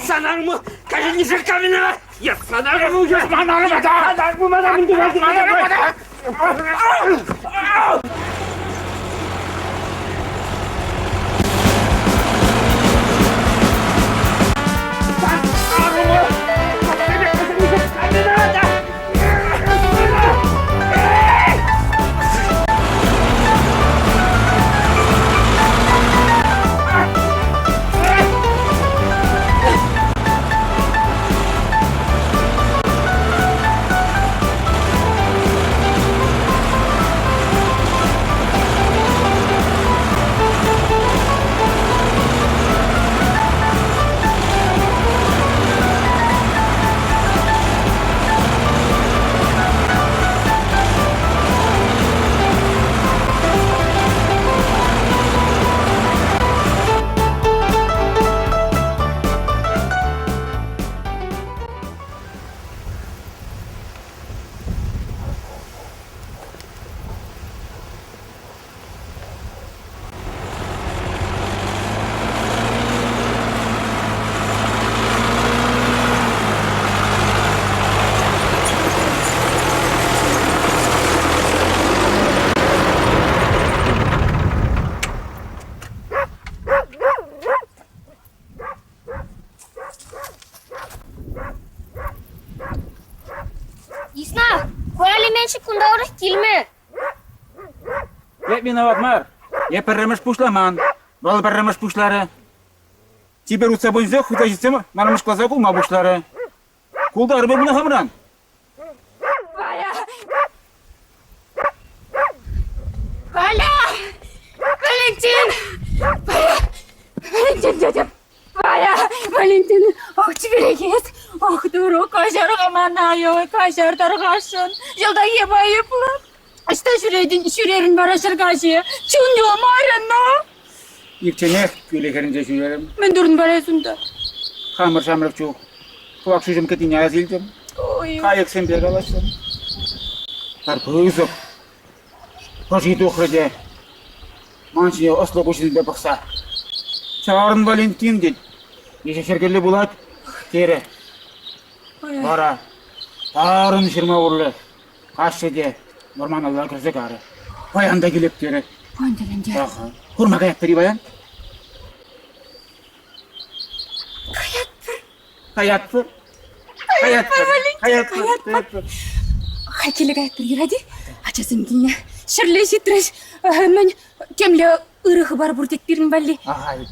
Санармы, кажется, каменного! Я санарму, я санарму, санарму, санарму, Йысна, ку алиментщик кунта урӑх килмӗ. Эп виноват мар. Эп пӗрремӗш пуҫламан. Вӑл пӗрремӗш пуҫларӗ. Чипер утса пынӑ хута ҫитсем мана мӑшкӑласа кулма пуҫларӗ. Култарӑпӑр мана хамран. Валя! Валя! Валентин! Валя! Валентин тетӗп! Валя! Валентин! Ох, чиперех Ох, туру, каҫар-ха мана, ой, каҫар тархасшӑн. Йӑлтах эп айӑплӑ. Ӑҫта ҫӳретӗн, ҫӳрерӗн вара ҫӗркаҫи? Чун юлмарӗ, но! Ирчченех кӳлӗ хӗрринче ҫӳрерӗм. Мӗн турӑн вара эс унта? Хамӑр ҫамрӑк чух кӑвак шуҫӑм кӗтнине ас илтӗм. Кайӑксемпе калаҫрӑм. Пӗр пысӑк пӑши тухрӗ те ман ҫине ӑслӑ куҫӗсемпе пӑхса «Чарӑн, Валентин!» тет. «Миҫе хӗркеллӗ пулать?» терӗ. Вара тарӑн ҫырма урлӑ каҫрӗ те вӑрманалла кӗрсе карӗ. Паян та килеп терӗ. Паян ӗнтӗ. Аха. Курма каятпӑр-и паян? Каятпӑр. Каятпӑр. Каятпӑр, Валентин, каятпӑр. Хай киле каятпӑр, юрать-и? Ачасем килнӗ. Ҫӗрле ҫитрӗҫ. Мӗн, темле ырӑ хыпар пур тет пирӗн валли. Ахаль.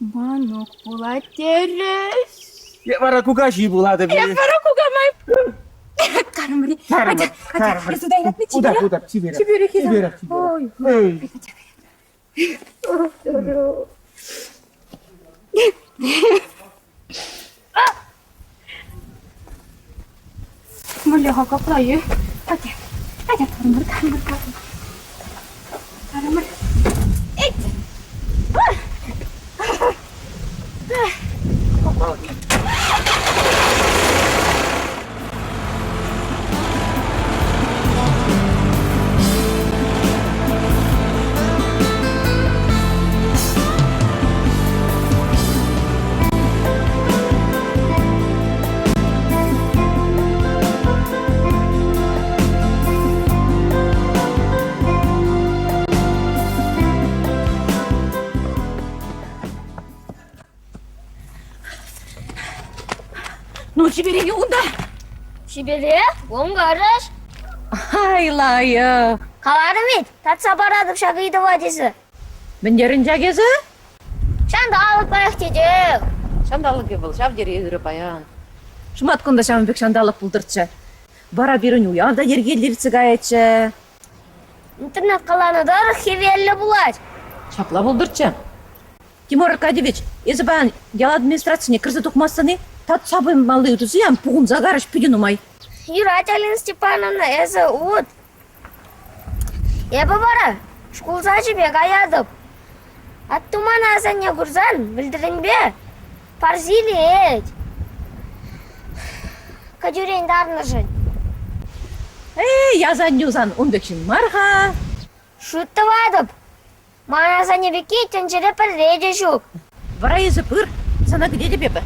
Манук пулать терӗҫ. Е вара кукаҫи пулатӑп. Е вара кукамай. Карӑмри. Карӑмри. Карӑмри. Утап, утап, чиперех. Чиперех. Чиперех, Ой. Мӗнле-ха капла-и? Атя, атя, карӑмӑр, карӑмӑр, карӑмӑр. Карӑмӑр. Эй! Ну, чиперех унта. Чиперех, кун карӑш. Ай, лайӑх. Каларӑм вӗт, татса паратӑп ҫак ыйтӑва тесе. Мӗнтерӗн ҫак эсӗ? Ҫанталӑк лайӑх тетех. Ҫанталӑкӗ вӑл ҫав тери ырӑ паян. Шӑматкун та ҫавӑн пек ҫанталӑк пултӑрччӗ. Вара пирӗн уяв та йӗркеллӗ иртсе каятчӗ. Интернет каланӑ тӑрӑх хӗвеллӗ пулать. Ҫапла пултӑрччӗ. Тимур Аркадьевич, эсӗ паян ял администрацине кӗрсе тухмастӑн-и? Татса пымалли ыйтусем пухӑнса карӗҫ питӗ нумай. Юрать, Алина Степановна, эсӗ ут. Эпӗ вара шкул сачӗпе каятӑп. Атту мана асанне курсан вӗлтӗренпе парсилет. Кӗтӳрен тарнӑшӑн. Эй, асаннӳ сан ун пек ҫын мар-ха. Шут тӑватӑп. Ман асанне пекки тӗнчере пӗрре те ҫук. Вара эсӗ пыр, сана кӗтетӗп эпӗ.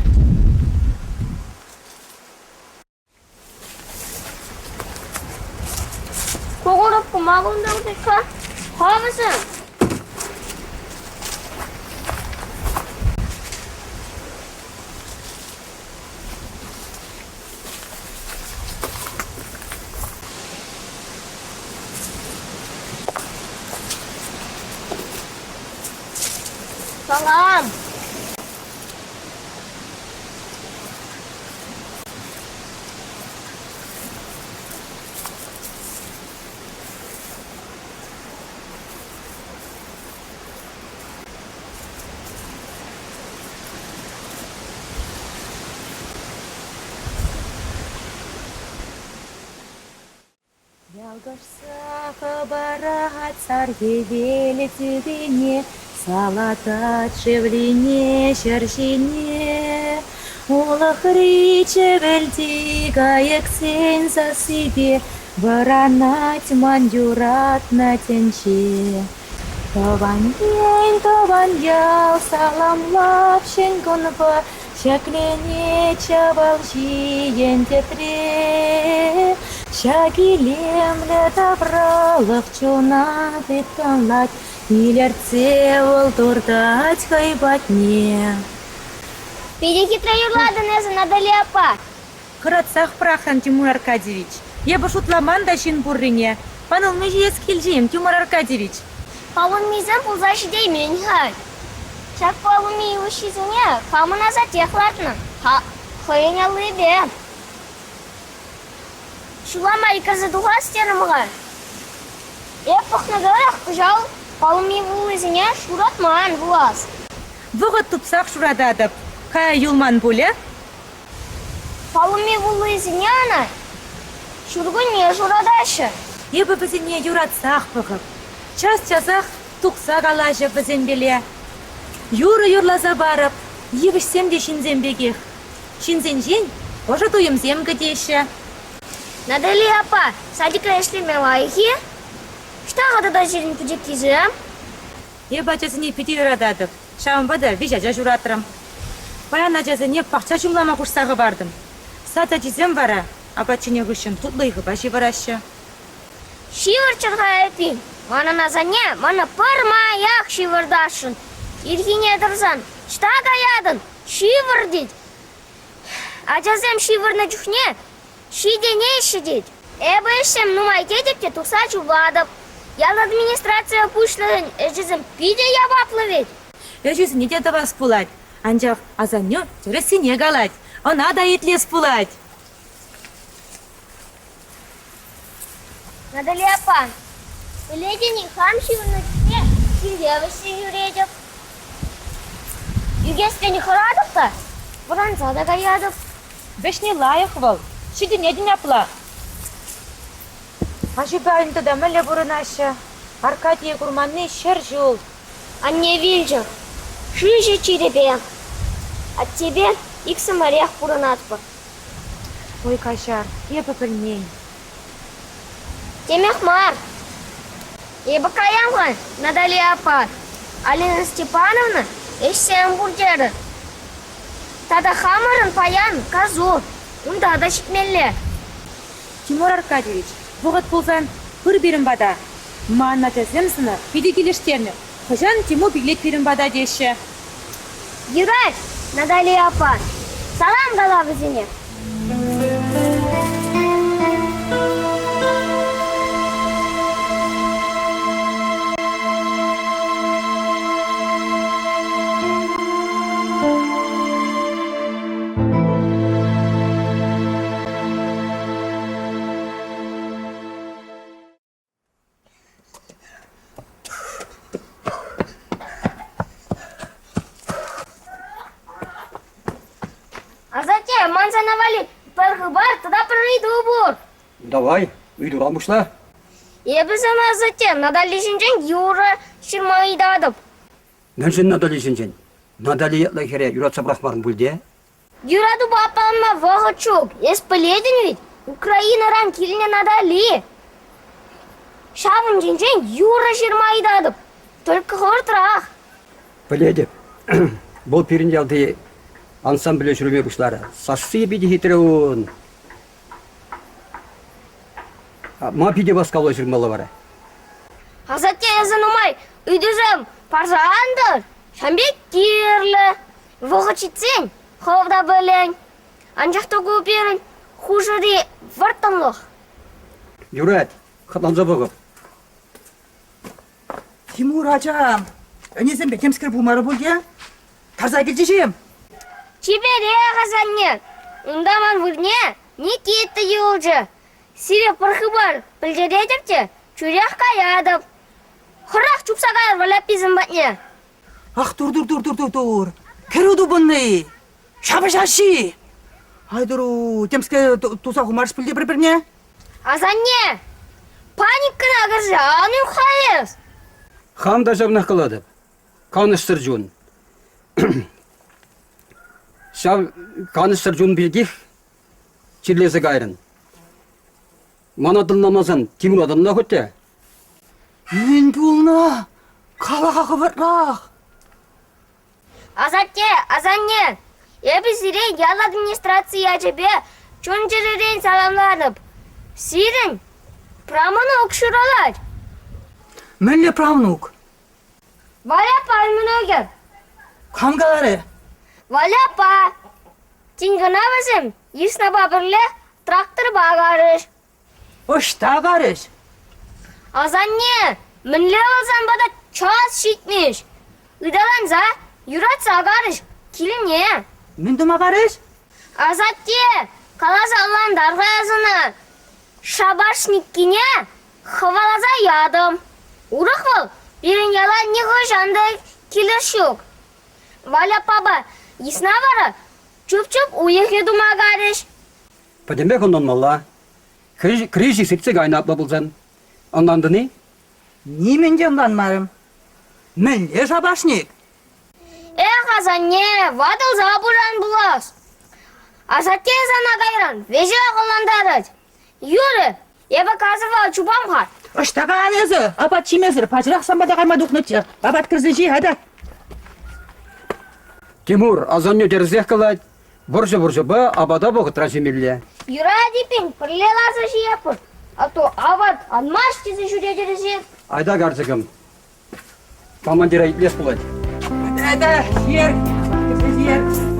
Кукурупку ма кунта утать-ха? Хӑвӑсем! Салам! Ялкӑшса хӑпарать сар хӗвелӗ тӳпене, Салатать шевлине ҫӗр ҫине. Улӑхри чӗвӗлти кайӑксен сассипе Вӑранать ман юратнӑ тӗнче. Тӑван ен, тӑван ял саламлап ҫӗн кунпа, Ҫӗкленет ҫавал ҫийӗн тӗтре. Ҫак илемлӗ тавралӑх чуна тыткӑнлать, Илӗртсе вӑл туртать хӑй патне. Питӗ хитре юрлатӑн эсӗ, Натали аппа. Хӑратсах пӑрахрӑн, Тимур Аркадьевич. Эпӗ шутламан та ҫын пуррине. Панулми ҫиес килчӗ-им, Тимур Аркадьевич? Палуммисем пулса ҫитеймен-ха. Ҫак палумми йывӑҫҫисене хамӑн асаттех лартнӑ, хӑйӗн аллипе. Ҫула май кӗрсе тухас терӗм-ха. Эп пӑхнӑ тӑрӑх кӑҫал палумми вуллисене шуратман пулас. Вӑхӑт тупсах шурататӑп. Кая юлман пулӗ? Палумми вуллисене ӑна ҫуркунне шуратаҫҫӗ. Эпӗ вӗсене юратсах пӑхӑп. Час-часах тухса калаҫӑп вӗсемпеле. Юрӑ юрласа парӑп, йывӑҫсем те ҫынсем пекех. Ҫынсенчен ӑшӑ туйӑмсем кӗтеҫҫӗ. Натали аппа, садикре ӗҫлеме лайӑх-и? Ӑҫта-ха тата сирӗн пӗчӗккисем? Эпӗ ачасене питӗ юрататӑп. Ҫавӑнпа та виҫ ача ҫуратрӑм. Паян ачасене пахча ҫумлама хушса хӑвартӑм. Сад ачисем вара апат ҫинӗ хыҫҫӑн тутлӑ ыйхӑпа ҫывӑраҫҫӗ. Ҫывӑрччӑр-ха эппин. Манӑн асанне мана пӗрмаях ҫывӑртасшӑн. Ирхине тӑрсан ӑҫта каятӑн? Ҫывӑр тет. Ачасем ҫывӑрнӑ чухне ҫитӗнеҫҫӗ тет. Эпӗ ӗҫсем нумай тетӗп те тухса чупатӑп. Ял администрацийӗ пуҫлӑхӗн ӗҫӗсем питӗ яваплӑ вӗт. Ӗҫӗсене те тӑвас пулать. Анчах асаннӳ тӗрӗссине калать, ӑна та итлес пулать. Натали аппа, пӗлетӗн-и, хам ҫывӑрнӑ чухне килте вӗҫсе ҫӳретӗп. Ӳкесрен хӑратӑп та вӑранса та каятӑп. Вӗҫни лайӑх вӑл, ҫитӗнетӗн апла. Аҫупа аннӳ тата мӗнле пурӑнаҫҫӗ? Аркадие курманни ҫӗр ҫул. Анне вилчӗ. Шыҫӑ чирӗпе. Аттепе иксӗмӗрех пурӑнатпӑр. Ой, каҫар, эпӗ пӗлмен. Темех мар. Эпӗ каям-ха, Натали аппа. Алина Степановна ӗҫсем пур терӗ. Тата хамӑрӑн паян касу. Унта та ҫитмелле. Тимур Аркадьевич, вӑхӑт пулсан пыр пирӗн пата. Ман ачасем сана питӗ килӗштернӗ. Хӑҫан Тимур килет пирӗн пата теҫҫӗ. Юрать, Натали аппа. Салам кала вӗсене. Асатте, ман сана валли пӗр хыпар тата пӗр ыйту пур. Давай, ыйтуран пуҫла. Эпӗ сана, асатте, Натали ҫинчен юрӑ ҫырма ыйтатӑп. Мӗншӗн Натали ҫинчен? Натали ятлӑ хӗре юратса пӑрахмарӑн пуль те? Юратупа аппаланма вӑхӑт ҫук. Эс пӗлетӗн вӗт, Украинӑран килнӗ Натали. Ҫавӑн ҫинчен юрӑ ҫырма ыйтатӑп. Только хӑвӑртрах. Пӗлетӗп. Вӑл пирӗн ялти ансамбле ҫӳреме пуҫларӗ. Сасси питӗ хитре ун. Ма питӗ васкавлӑ ҫырмалла вара? Асатте, эсӗ нумай ыйтусем парса ан тӑр. Ҫавӑн пек кирлӗ. Вӑхӑт ҫитсен хӑв та пӗлен. Анчах та ку пирӗн хушӑри вӑрттӑнлӑх. Юрать, хӑтланса пӑхӑп. Тимур ачам, ӗнесемпе темскер пулмарӗ пуль те? Тарса килчӗҫ-им? Чиперех, асанне. Унта ман вырне Никита юлчӗ. Сире пӗр хыпар пӗлтеретӗп те тӳрех каятӑп. Хӑрах чупса кайӑр Валяпписем патне. Ах, тур-тур-тур-тур-тур-тур! Кӗрӳ тупӑннӑ-и? Ҫапӑҫаҫҫи! Айтӑру, темскер туса хумарӗҫ пуль те пӗр-пӗрне? Асанне, паникӑна кӗрсе ан ӳк-ха эс! Хам та ҫавнах калатӑп. Канӑҫсӑр чун. Ҫав канӑҫсӑр чун пирких чирлесе кайрӑн. Мана тӑнламасан Тимура тӑнла хуть те. Мӗн пулнӑ? Кала-ха хӑвӑртрах. Асатте, асанне, эпӗ сире ял администраци ячӗпе чун-чӗререн саламлатӑп. Сирӗн правнук ҫуралать. Мӗнле правнук? Валя аппа мӑнукӗ. Кам каларӗ? Валя аппа. Тин кӑна вӗсем йыснапа пӗрле тракторпа карӗҫ. Ӑҫта карӗҫ? Асанне, мӗнле вӑл сан пата час ҫитмест? Ыталанса, юратса карӗҫ килне. Мӗн тума карӗҫ? Асатте, каласа ӑнлантар-ха эс ӑна. Шапашниккине хӑваласа ятӑм. Урӑх вӑл пирӗн яла нихӑҫан та килес ҫук. Валя папа йысна вара чуп-чуп уйӑхӗ тума карӗҫ. Пӗтӗмпех ӑнланмалла. Кризис иртсе кайнӑ апла пулсан. Ӑнлантӑн-и? Нимӗн те ӑнланмарӑм. Мӗнле шапашник? Эх, асанне, ватӑлса пыран пулас. Асатте сана кайран веҫех ӑнлантарать. Юрӗ, эпӗ касӑва чупам-ха. Ӑҫта каян эсӗ? Апат ҫимесӗр пачӑрах сан пата кайма тухнӑччӗ. Апат кӗрсе ҫи, айта. Тимур, асаннӳ тӗрӗсех калать. Вӑрҫӑ-вӑрҫӑпа апата вӑхӑтра ҫимелле. Юрать эппин, пӗрле ларса ҫиетпӗр. А то апат анмасть тесе ҫӳретӗр-и? Айта, карчӑкӑм, командира итлес пулать. Айта, ҫиер, кӗрсе ҫиер.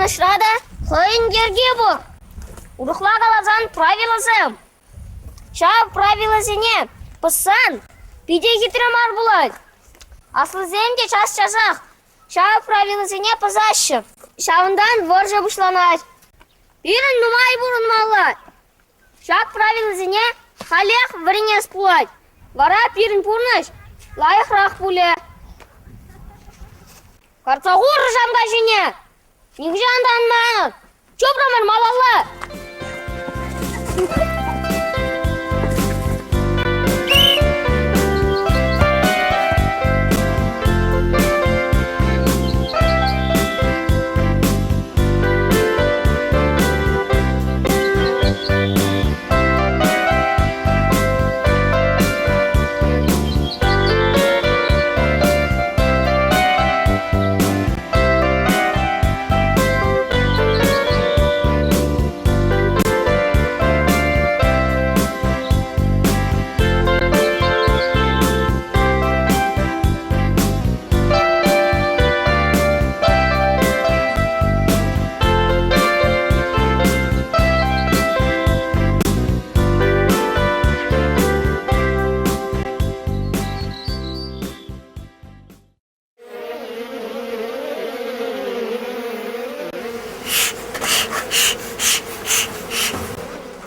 Пурнӑҫра та хӑйӗн йӗрки пур. Урӑхла каласан, правилӑсем. Ҫав правилӑсене пӑссан питӗ хитре мар пулать. Аслисем те час-часах ҫав правилӑсене пӑсаҫҫӗ. Ҫавӑнтан вӑрҫӑ пуҫланать. Пирӗн нумай пурӑнмалла. Ҫак правилӑсене халех вӗренес пулать. Вара пирӗн пурнӑҫ лайӑхрах пулӗ. Карса хур ҫамка ҫине! Нихӑҫан та ан манӑр! Чупрӑмӑр малалла!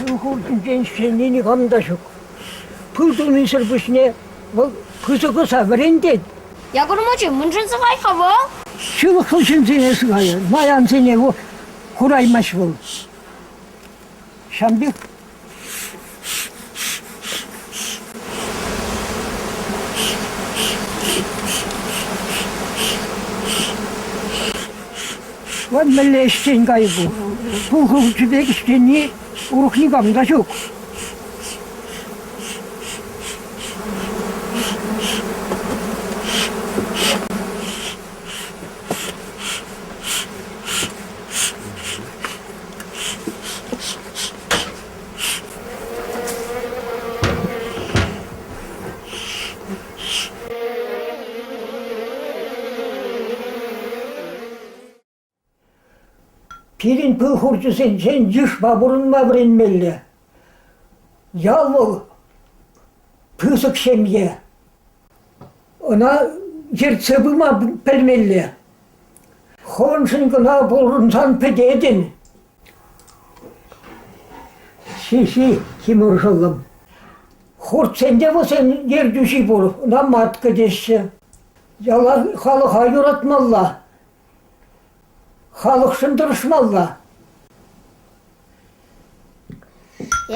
Пыл хуртӗнчен ҫӗнни никам та ҫук. Пыл тунисӗр пуҫне вӑл пысӑк ӑса вӗрентет. Якур мучи, мӗншӗн сыхать-ха вӑл? Ҫылӑхлӑ ҫынсене сыхать, наянсене кураймасть вӑл. Ҫавӑн пек Вӑт мӗнле ӗҫчен кайӑк ку. Пул хурчӗ пек ӗҫченни урӑх никам та ҫук. Пирӗн пыл хурчӗсенчен йышпа пурӑнма вӗренмелле. Ял вӑл пысӑк ҫемье. Ӑна ертсе пыма пӗлмелле. Хӑвӑншӑн кӑна пурӑнсан пӗтетӗн. Ҫи-ҫи, Тимур шӑллӑм. Хуртсен те вӗсен ертӳҫи пур, ӑна матка теҫҫӗ. Яла халӑха юратмалла. Халӑхшӑн тӑрӑшмалла.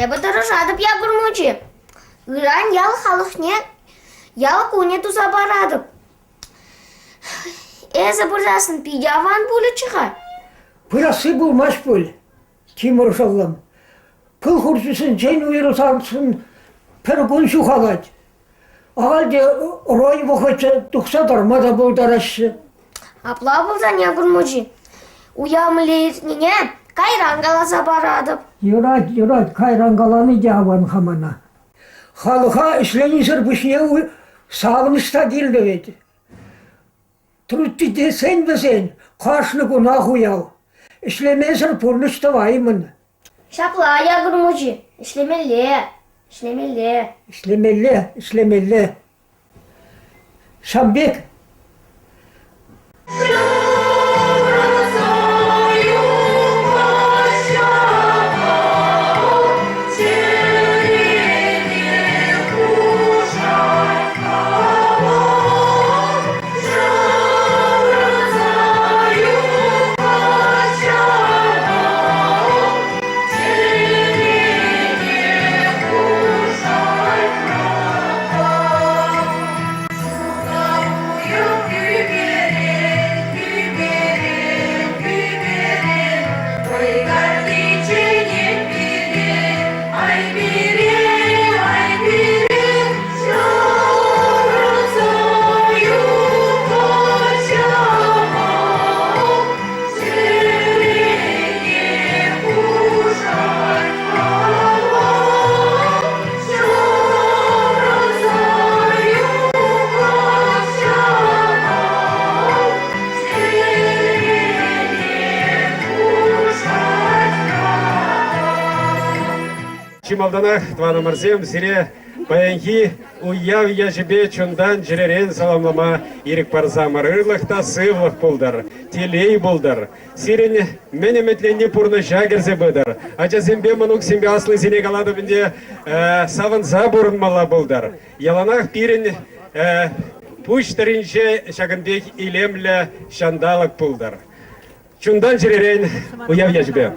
Эпӗ тӑрӑшатӑп, Якур мучи. Ыран ял халӑхне ял кунӗ туса паратӑп. Эсӗ пырсассӑн питӗ аван пулӗччӗ-ха. Пырасси пулмасть пуль, Тимур шӑллӑм. Пыл хурчӗсенчен уйрӑлсассӑн пӗр кун ҫухалать. Ахаль те рой вӑхӑчӗ тухса тарма та пултараҫҫӗ. Апла пулсан, Якур мучи, уяв мӗнле иртнине кайран каласа паратӑп. Юрать, юрать, кайран калани те аван-ха мана. Халӑха ӗҫленисӗр пуҫне савӑнӑҫ та кирлӗ вӗт. Трутти тесен вӗсен кашни кунах уяв. Ӗҫлемесӗр пурнӑҫ тӑваймӑн. Ҫапла, Якур мучи, ӗҫлемелле, ӗҫлемелле. Ӗҫлемелле, ӗҫлемелле. Ҫавӑн пек. Чи малтанах, тӑванӑмӑрсем, сире паянхи уяв ячӗпе чунтан-чӗререн саламлама ирӗк парсамӑр. Ырлӑх та сывлӑх пултӑр, телей пултӑр. Сирӗн мӗн ӗмӗтленни пурнӑҫа кӗрсе пытӑр. Ачасемпе, мӑнуксемпе аслисене калатӑп ӗнтӗ, савӑнса пурӑнмалла пултӑр. Яланах пирӗн пуҫ тӑрринче ҫакӑн пек илемлӗ ҫанталӑк пултӑр. Чунтан-чӗререн уяв ячӗпе!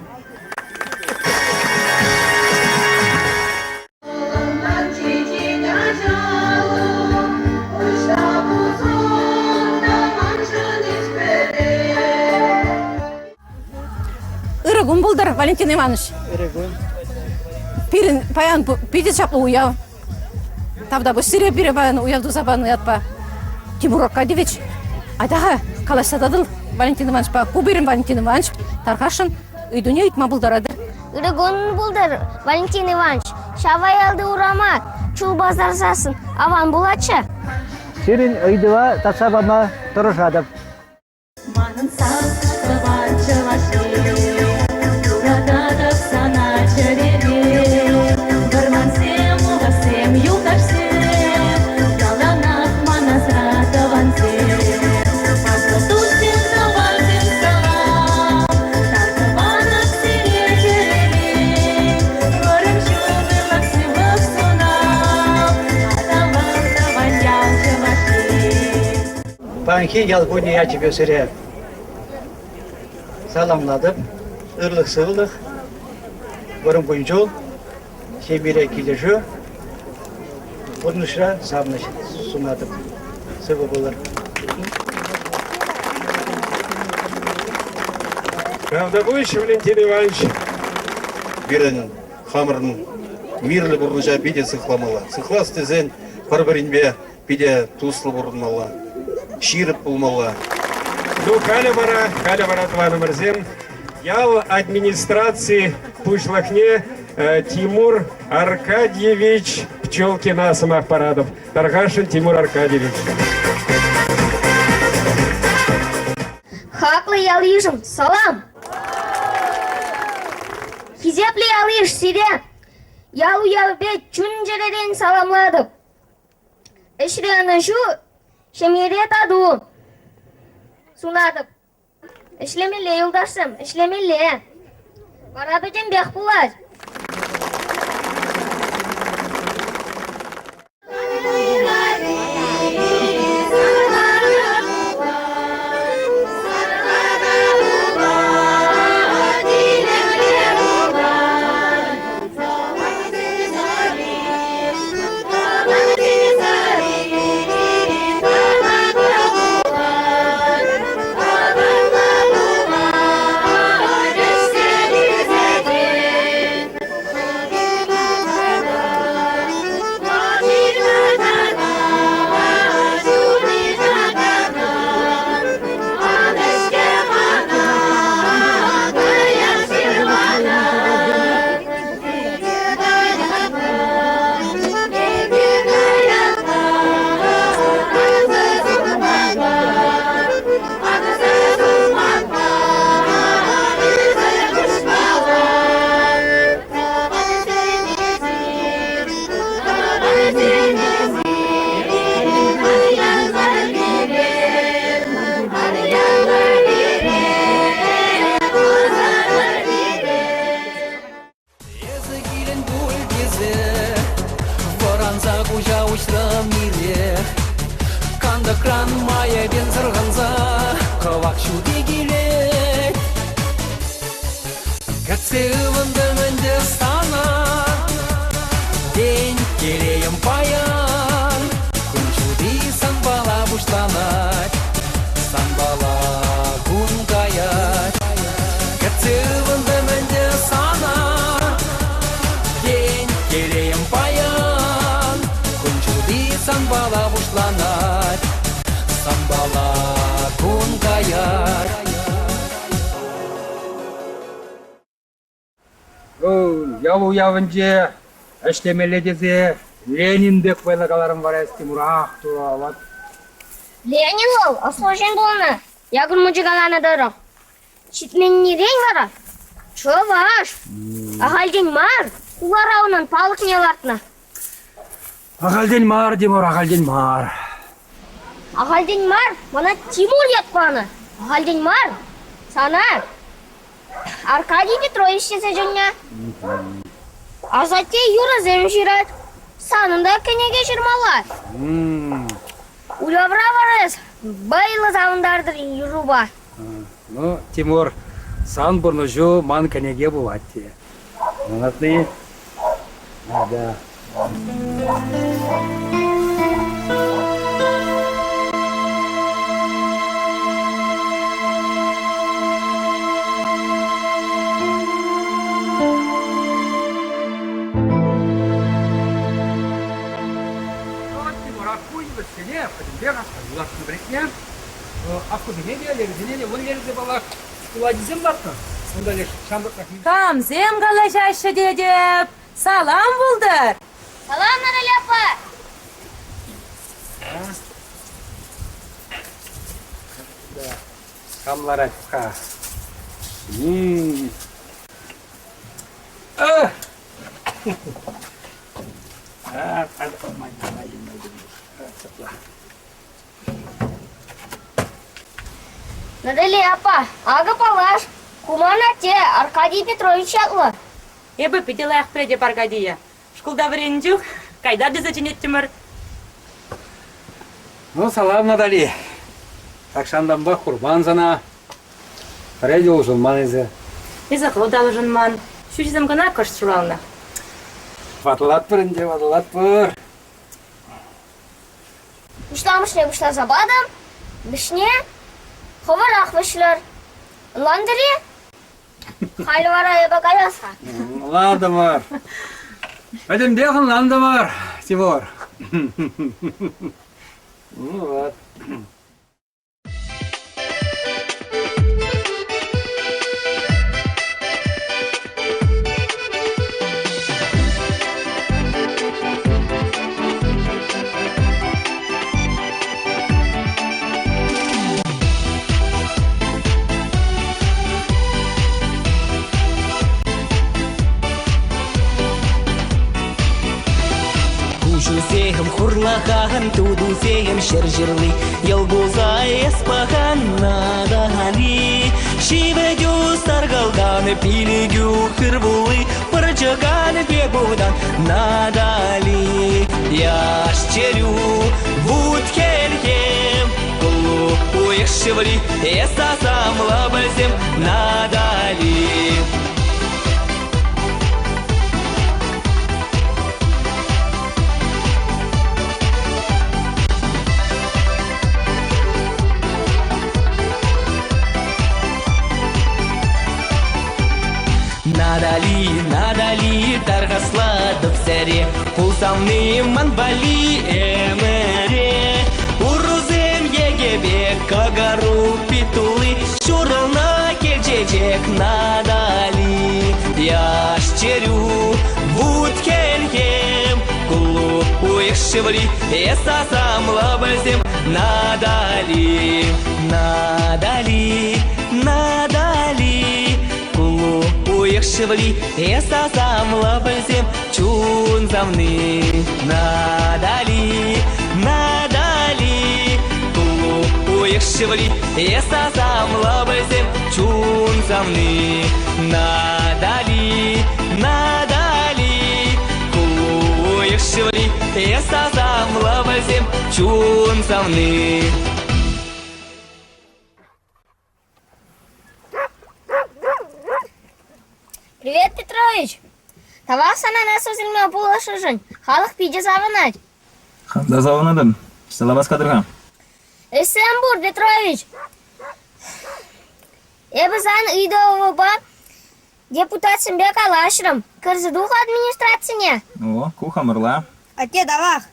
Ырӑ кун пултӑр, Валентин Иванович. Ырӑ кун. Пирӗн паян питӗ чаплӑ уяв. Тавтапуҫ сире пире паян уяв туса панӑ ятпа. Тимур Аркадьевич, айта-ха, калаҫса татӑл Валентин Ивановичпа. Ку пирӗн Валентин Иванович тархасшӑн ыйтуне ыйтма пултаратӑр. Ырӑ кун пултӑр, Валентин Иванович. Ҫав аялти урама чулпа сарсассӑн аван пулатчӗ. Сирӗн ыйтӑва татса пама тӑрӑшатӑп. Манӑн сас тӑван чӑваш ен, юрататӑп сана чӗрепе. Вӑрмансем, улӑхсем, юлташсем, яланах ман асра тӑвансем. Аслӑ туссем, тӑвансем, салам, тав тӑватӑп сире чӗререн. Вӑрӑм ҫул ырлӑх сывлӑх сунам, аталан тӑван ял Чӑваш Ен. Паянхи ял кунӗ ячӗпе сире саламлатӑп. Ырлӑх-сывлӑх, вӑрӑм кун-ҫул, ҫемьере килӗшӳ, пурнӑҫра савӑнӑҫ сунатӑп. Сывӑ пулӑр. Тавтапуҫ, Валентин Иванович. Пирӗн хамӑрӑн мирлӗ пурнӑҫа питӗ сыхламалла. Сыхлас тесен пӗр-пӗринпе питӗ туслӑ пурӑнмалла, ҫирӗп пулмалла. Ну, халӗ вара, халӗ вара, тӑванӑмӑрсем, ял администраци пуҫлӑхне Тимур Аркадьевич Пчелкина сӑмах паратӑп. Тархасшӑн, Тимур Аркадьевич. Хаклӑ ял-йышӑм, салам! Хисеплӗ ял-йыш, сире ял уявӗпе чун-чӗререн саламлатӑп. Ӗҫре ӑнӑҫу, ҫемьере тату сунатӑп. Ӗҫлемелле, юлташсем, ӗҫлемелле. Вара пӗтӗмпех пулать. Эсӗ килӗн пуль тесе вӑранса куҫа уҫрӑм ирех. Кантӑкран майӗпен сӑрхӑнса кӑвак ҫути килет. Кӗтсе ывӑнтӑм ӗнтӗ сана, тен, телейӗм паян. Кун ҫути санпала пуҫланать, санпала кун каять. Кӗтсе ывӑнтӑм ӗнтӗ сана, тен, телейӗм паян. Кун ҫути санпала пуҫланать, санпала кун каять. Ял уявӗнче ӗҫлемелле тесе Ленин пек вӑйлӑ каларӑм вара эс Тимурах туралать. Ленин вӑл ӑслӑ ҫын пулнӑ, Якур мучи каланӑ тӑрӑх. Ҫитменнирен вара чӑваш, ахальтен мар. Хулара унӑн палӑкне лартнӑ. Ахальтен мар, Тимур, ахальтен мар. Ахальтен мар мана Тимур ят панӑ. Ахальтен мар сана Аркадий Петрович тесе чӗннӗ. Асатте юрӑсем ҫырать. Санӑн та кӗнеке ҫырмалла. Уявра вара эс вӑйлӑ савӑнтартӑр юррупа. Ну, Тимур, сан пурнӑҫу ман кӗнеке пулать те. Ӑнланатни? Да. Вӗсене пӗтӗмпех асра юлашки вӗрентнӗ. Аслисене те, лешӗсене те, вӑл лешӗ паллах, шкул ачисем лартнӑ. Унта леш ҫамрӑклах. Камсем калаҫаҫҫӗ тетӗп? Салам пултӑр! Салам, Наталья аппа! Кам ларать-ха? Натали аппа, акӑ паллаш, куман атте Аркадий Петрович ятлӑ. Эпӗ питӗ лайӑх пӗлетӗп Аркадие. Шкулта вӗреннӗ чух кайта тесе чӗнеттӗмӗр. Ну, салам, Натали. Тахҫантанпах курман сана. Пӗрре те улшӑнман эсӗ. Эсӗ хӑв та улшӑнман. Ҫӳҫӗсем кӑна кӑшт шуралнӑ. Ватӑлатпӑр ӗнтӗ, ватӑлатпӑр. Пуҫламӑшне пуҫласа патӑм, вӗҫне хӑвӑрах вӗҫлӗр. Ӑнлантӑр-и? Халь вара эпӗ каяс-ха. Ӑнлантӑмӑр. Пӗтӗмпех ӑнлантӑмӑр, Тимур. Ну вот. Куҫусем хурлӑхан, тутусем ҫӗр ҫырли, Йӑл кулса эс пӑхан Натали. Ҫивӗтӳ саркалкан, пилӗкӳ хыр вулли, Пӑрчӑкан пек утан Натали. Яш чӗрӳ вут-хӗлхем, Куллу уйӑх шыври, Эс асамлӑ пӗлсем Натали. Надали, надали, тархаслатӑп сӗре, Пулсамни ман валли ӗмӗре. Урусем йӗкепе кӑкӑру пит тулли, Ҫурӑлнӑ кил чечек Натали. Яш чӗрӳ, вут-хӗлхем, Куллу уйӑх шыври, эс асамлӑ пӗлсем Натали, Натали, Натали. Куллу уйӑх шыври, эс асамлӑ пӗлсем Чун савни Натали, Натали. Куллу уйӑх шыври, эс асамлӑ пӗлсем Чун савни Натали, Натали. Куллу уйӑх шыври, эс асамлӑ пӗлсем Чун савни. Привет, Петрович! Тавах сана насос илме пулӑшнӑшӑн. Халӑх питӗ савӑнать. Хам та савӑнатӑн. Ӑҫталла васкатӑр-ха? Ӗҫсем пур, Петрович. Эпӗ сан ыйтӑвупа депутатсемпе калаҫрӑм. Кӗрсе тух администрацине. О, ку хамӑрла. Атте, тавах.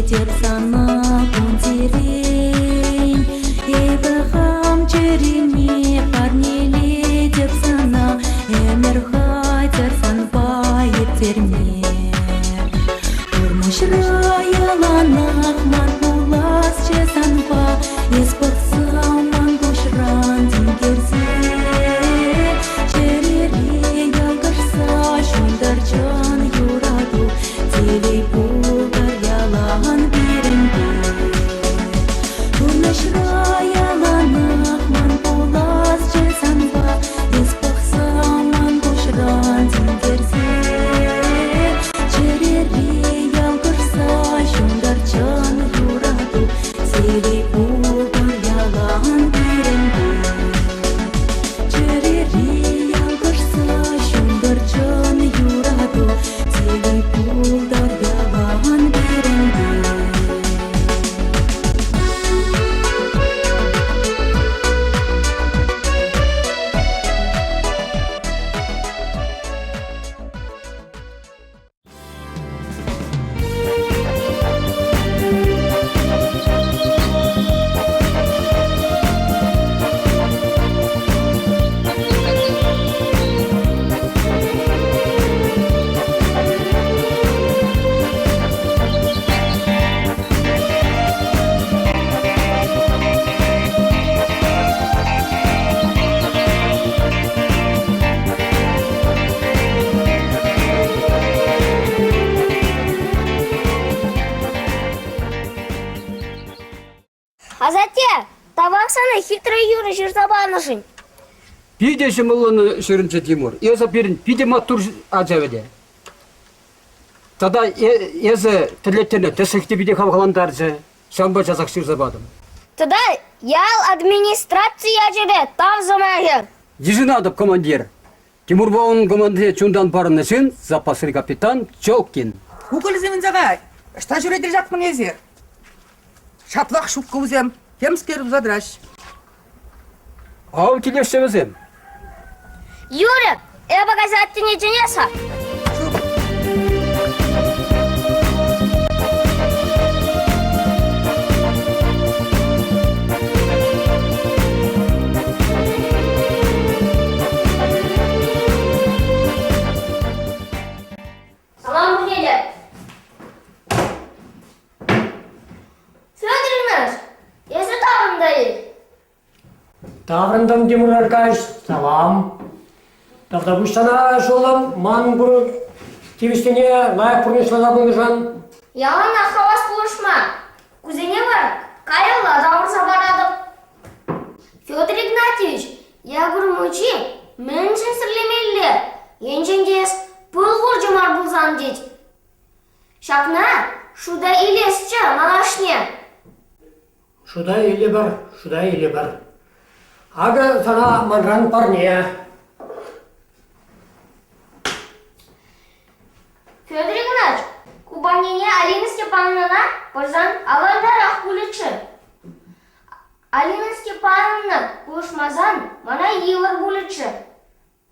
Парнелетӗп сана кунсерен. Эпӗ хам чӗрене парнелетӗп сана ӗмӗр хатӗр санпа ирттерме. Пурнӑҫра яланах ман пуласчӗ санпа, эс пӑхсан ман куҫран тинкерсе. Чӗрере ялкӑшса ҫунтӑр чӑн юрату, телей пултӑр ялан пирӗнпе. Пурнӑҫра яланах ман пуласчӗ санпа, эс пӑхсан ман куҫран тинкерсе. Чӗрере ялкӑшса ҫунтӑр чӑн юрату, телей пултӑр ялан пирӗнпе. Чӗрере ялкӑшса ҫунтӑр чӑн юрату, телей пултӑр ялан пирӗнпе. Асатте, тавах сана хитре юрӑ ҫырса панӑшӑн. Питӗ ҫӑмӑллӑн ҫырӑнчӗ Тимур. Эсӗ пирӗн питӗ маттур ача вӗт. Тата эсӗ тӗллеттернӗ тӗслӗх те питӗ хавхалантарчӗ. Ҫавӑнпа часах ҫырса патӑм. Тата ял администраци ячӗпе тав сӑмахӗ. Йышӑнатӑп, командир. Тимурпа унӑн командине чунтан парӑннӑ ҫын запасри капитан Челкин. Кукӑльсем ӗнсе Ӑҫта ҫӳретӗр ҫак эсир? Ҫаплах ҫук вӗсем. Темскер туса тӑраҫ. Ав килеҫҫӗ вӗсем. Юрӗ, эпӗ кайса аттене чӗнес-ха. Салам, Федя. Федор Игнатьевич, эсӗ таврӑнта-и? Таврӑнтӑм, Тимур Аркадьевич, салам. Тавтапуҫ сана, шӑллӑм, ман пур тивӗҫсене лайӑх пурнӑҫласа пынӑшӑн. Яланах хавас пулӑшма. Кусене вара каялла тавӑрса паратӑп. Федор Игнатьевич, Якур мучи мӗншӗн сӗрлемелле? Енчен те эс пыл хурчӗ мар пулсан тет. Ҫакна шута илесчӗ малашне. Шута илӗпӗр, шута илӗпӗр. Акӑ сана манран парне. Федор Игнатьевич, ку парнене Алина Степановнӑна парсан авантарах пулӗччӗ. Алина Степановна пулӑшмасан мана йывӑр пулӗччӗ.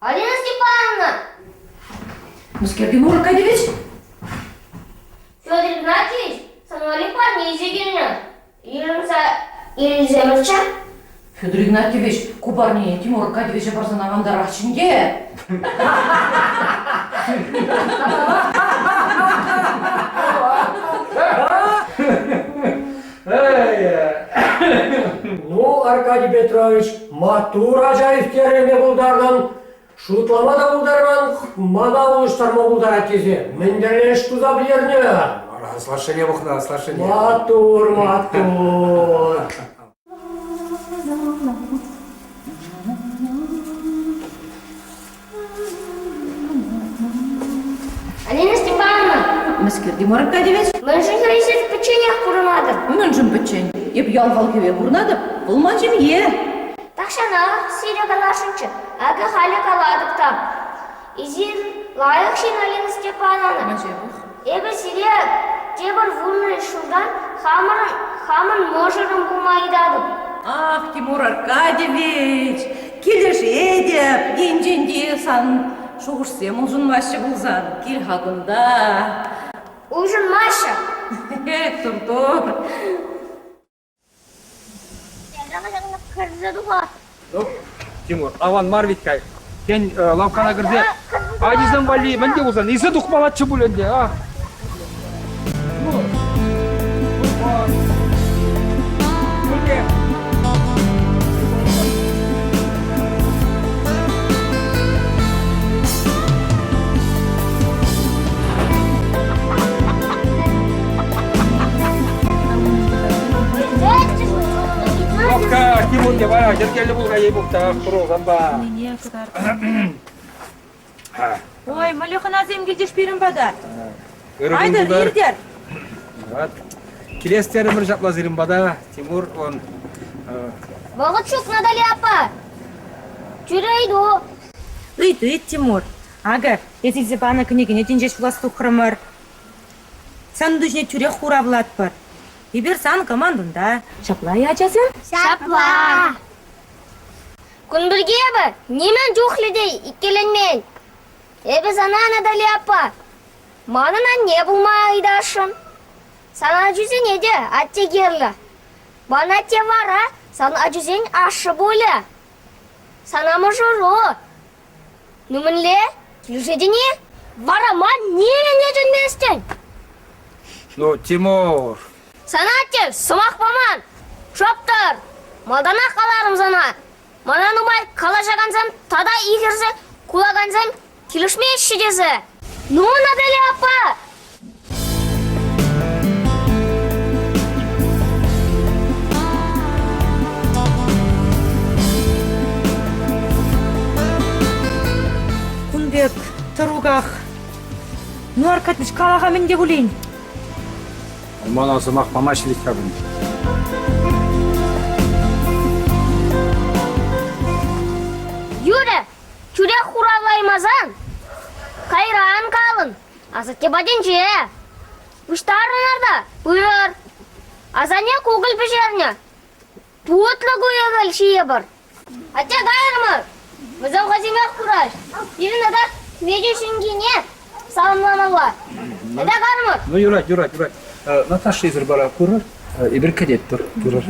Алина Степановна! Мӗскер Тимур Аркадьевич? Федор Игнатьевич сан парне илсе килнӗ. Йышӑнса илсемӗрччӗ. Федор Игнатьевич, ку парнене Тимур Аркадьевича парсан авантарахчӗ ӗнтӗ. Ну, Аркадий Петрович, маттур ача ӳстерме пултарнӑн, шутлама та пултарман, мана улӑштарма пултарать тесе мӗн тӗрлӗ ӗҫ туса пӗтернӗ? Вара аслашшӗне пӑхнӑ, аслашшӗне. Маттур, маттур. Алина Степановна! Мӗскер, Тимур Аркадьевич? Мӗншӗн эсир пӗчченех пурӑнатӑр? Мӗншӗн пӗччен? Эп ял халӑхӗпе пурӑнатӑп, вӑл ман ҫемье. Тахҫанах сире каласшӑнччӗ, акӑ халӗ калатӑп та. Эсир лайӑх ҫын, Алина Степановна. Эпӗ сире тепӗр вуннӑ ҫултан хамӑрӑн хамӑн мӑшӑрӑм пулма ыйтатӑп. Ах, Тимур Аркадьевич, килӗшетӗп. Енчен те сан шухӑшсем улшӑнмаҫҫӗ пулсан, кил-ха кунта. Улшӑнмаҫҫӗ. Тур-тур. Кӗрсе тухар. Ну, Тимур, аван мар вит-ха. Тен, лавккана кӗрсе ачисем валли мӗн те пулсан илсе тухмаллаччӗ пуль ӗнтӗ, а? Лавкка, Тимур те вара йӗркеллӗ пулса ей пултах, туру санпа. Ой, мӗнле хӑнасем килчӗҫ пирӗн пата. Ырӑ кун Айтӑр, пултӑр. иртӗр. Вот. Килес терӗмӗр ҫапла сирӗн пата, Тимур, он Вӑхӑт ҫук, Натали аппа. Тӳрӗ ыйту. Ыйт, ыйт, Тимур. Акӑ, эс илсе панӑ кӗнекене тин ҫеҫ вулас тухрӑмӑр. Сан ыйту ҫине тӳрех хуравлатпӑр. Эпир сан командунта. Ҫапла-и, ачасем? Ҫапла. Кун пирки эпӗ нимӗн чухлӗ те иккӗленмен. Эпӗ сана, Натали аппа, манӑн анне пулма ыйтасшӑн. Сан ачусене те атте кирлӗ. Ман атте вара сан ачусен ашшӗ пулӗ. Сана мӑшӑру. Ну мӗнле? Килӗшетӗн-и? Вара ман нимӗн те чӗнместӗн. Ну, Тимур. Сана атте сӑмах паман. Шӑптӑр. Малтанах каларӑм сана. Мана нумай калаҫакансем тата ихӗрсе кулакансем килӗшмеҫҫӗ тесе. Ну, Натали аппа, Кун пек тӑруках. Ну, Аркадьевич, кала-ха мӗн те пулин. Мана сӑмах памасть вӗт-ха кун. Юрӗ, тӳрех хуравлаймасан, кайран калӑн. Асатте патӗнче. Пуҫтарӑнӑр та пырӑр. Асанне кукӑль пӗҫернӗ. Тутлӑ кукӑль ҫийӗпӗр. Атя кайрӑмӑр. Вӗсем хӑйсемех кураҫ. Пирӗн тата Хветӗр ҫинкине саламламалла. Атя кайрӑмӑр. Ну, юрать, юрать, юрать. Наташа эсир вара курӑр. Эпир кӗтетпӗр. Пырӑр.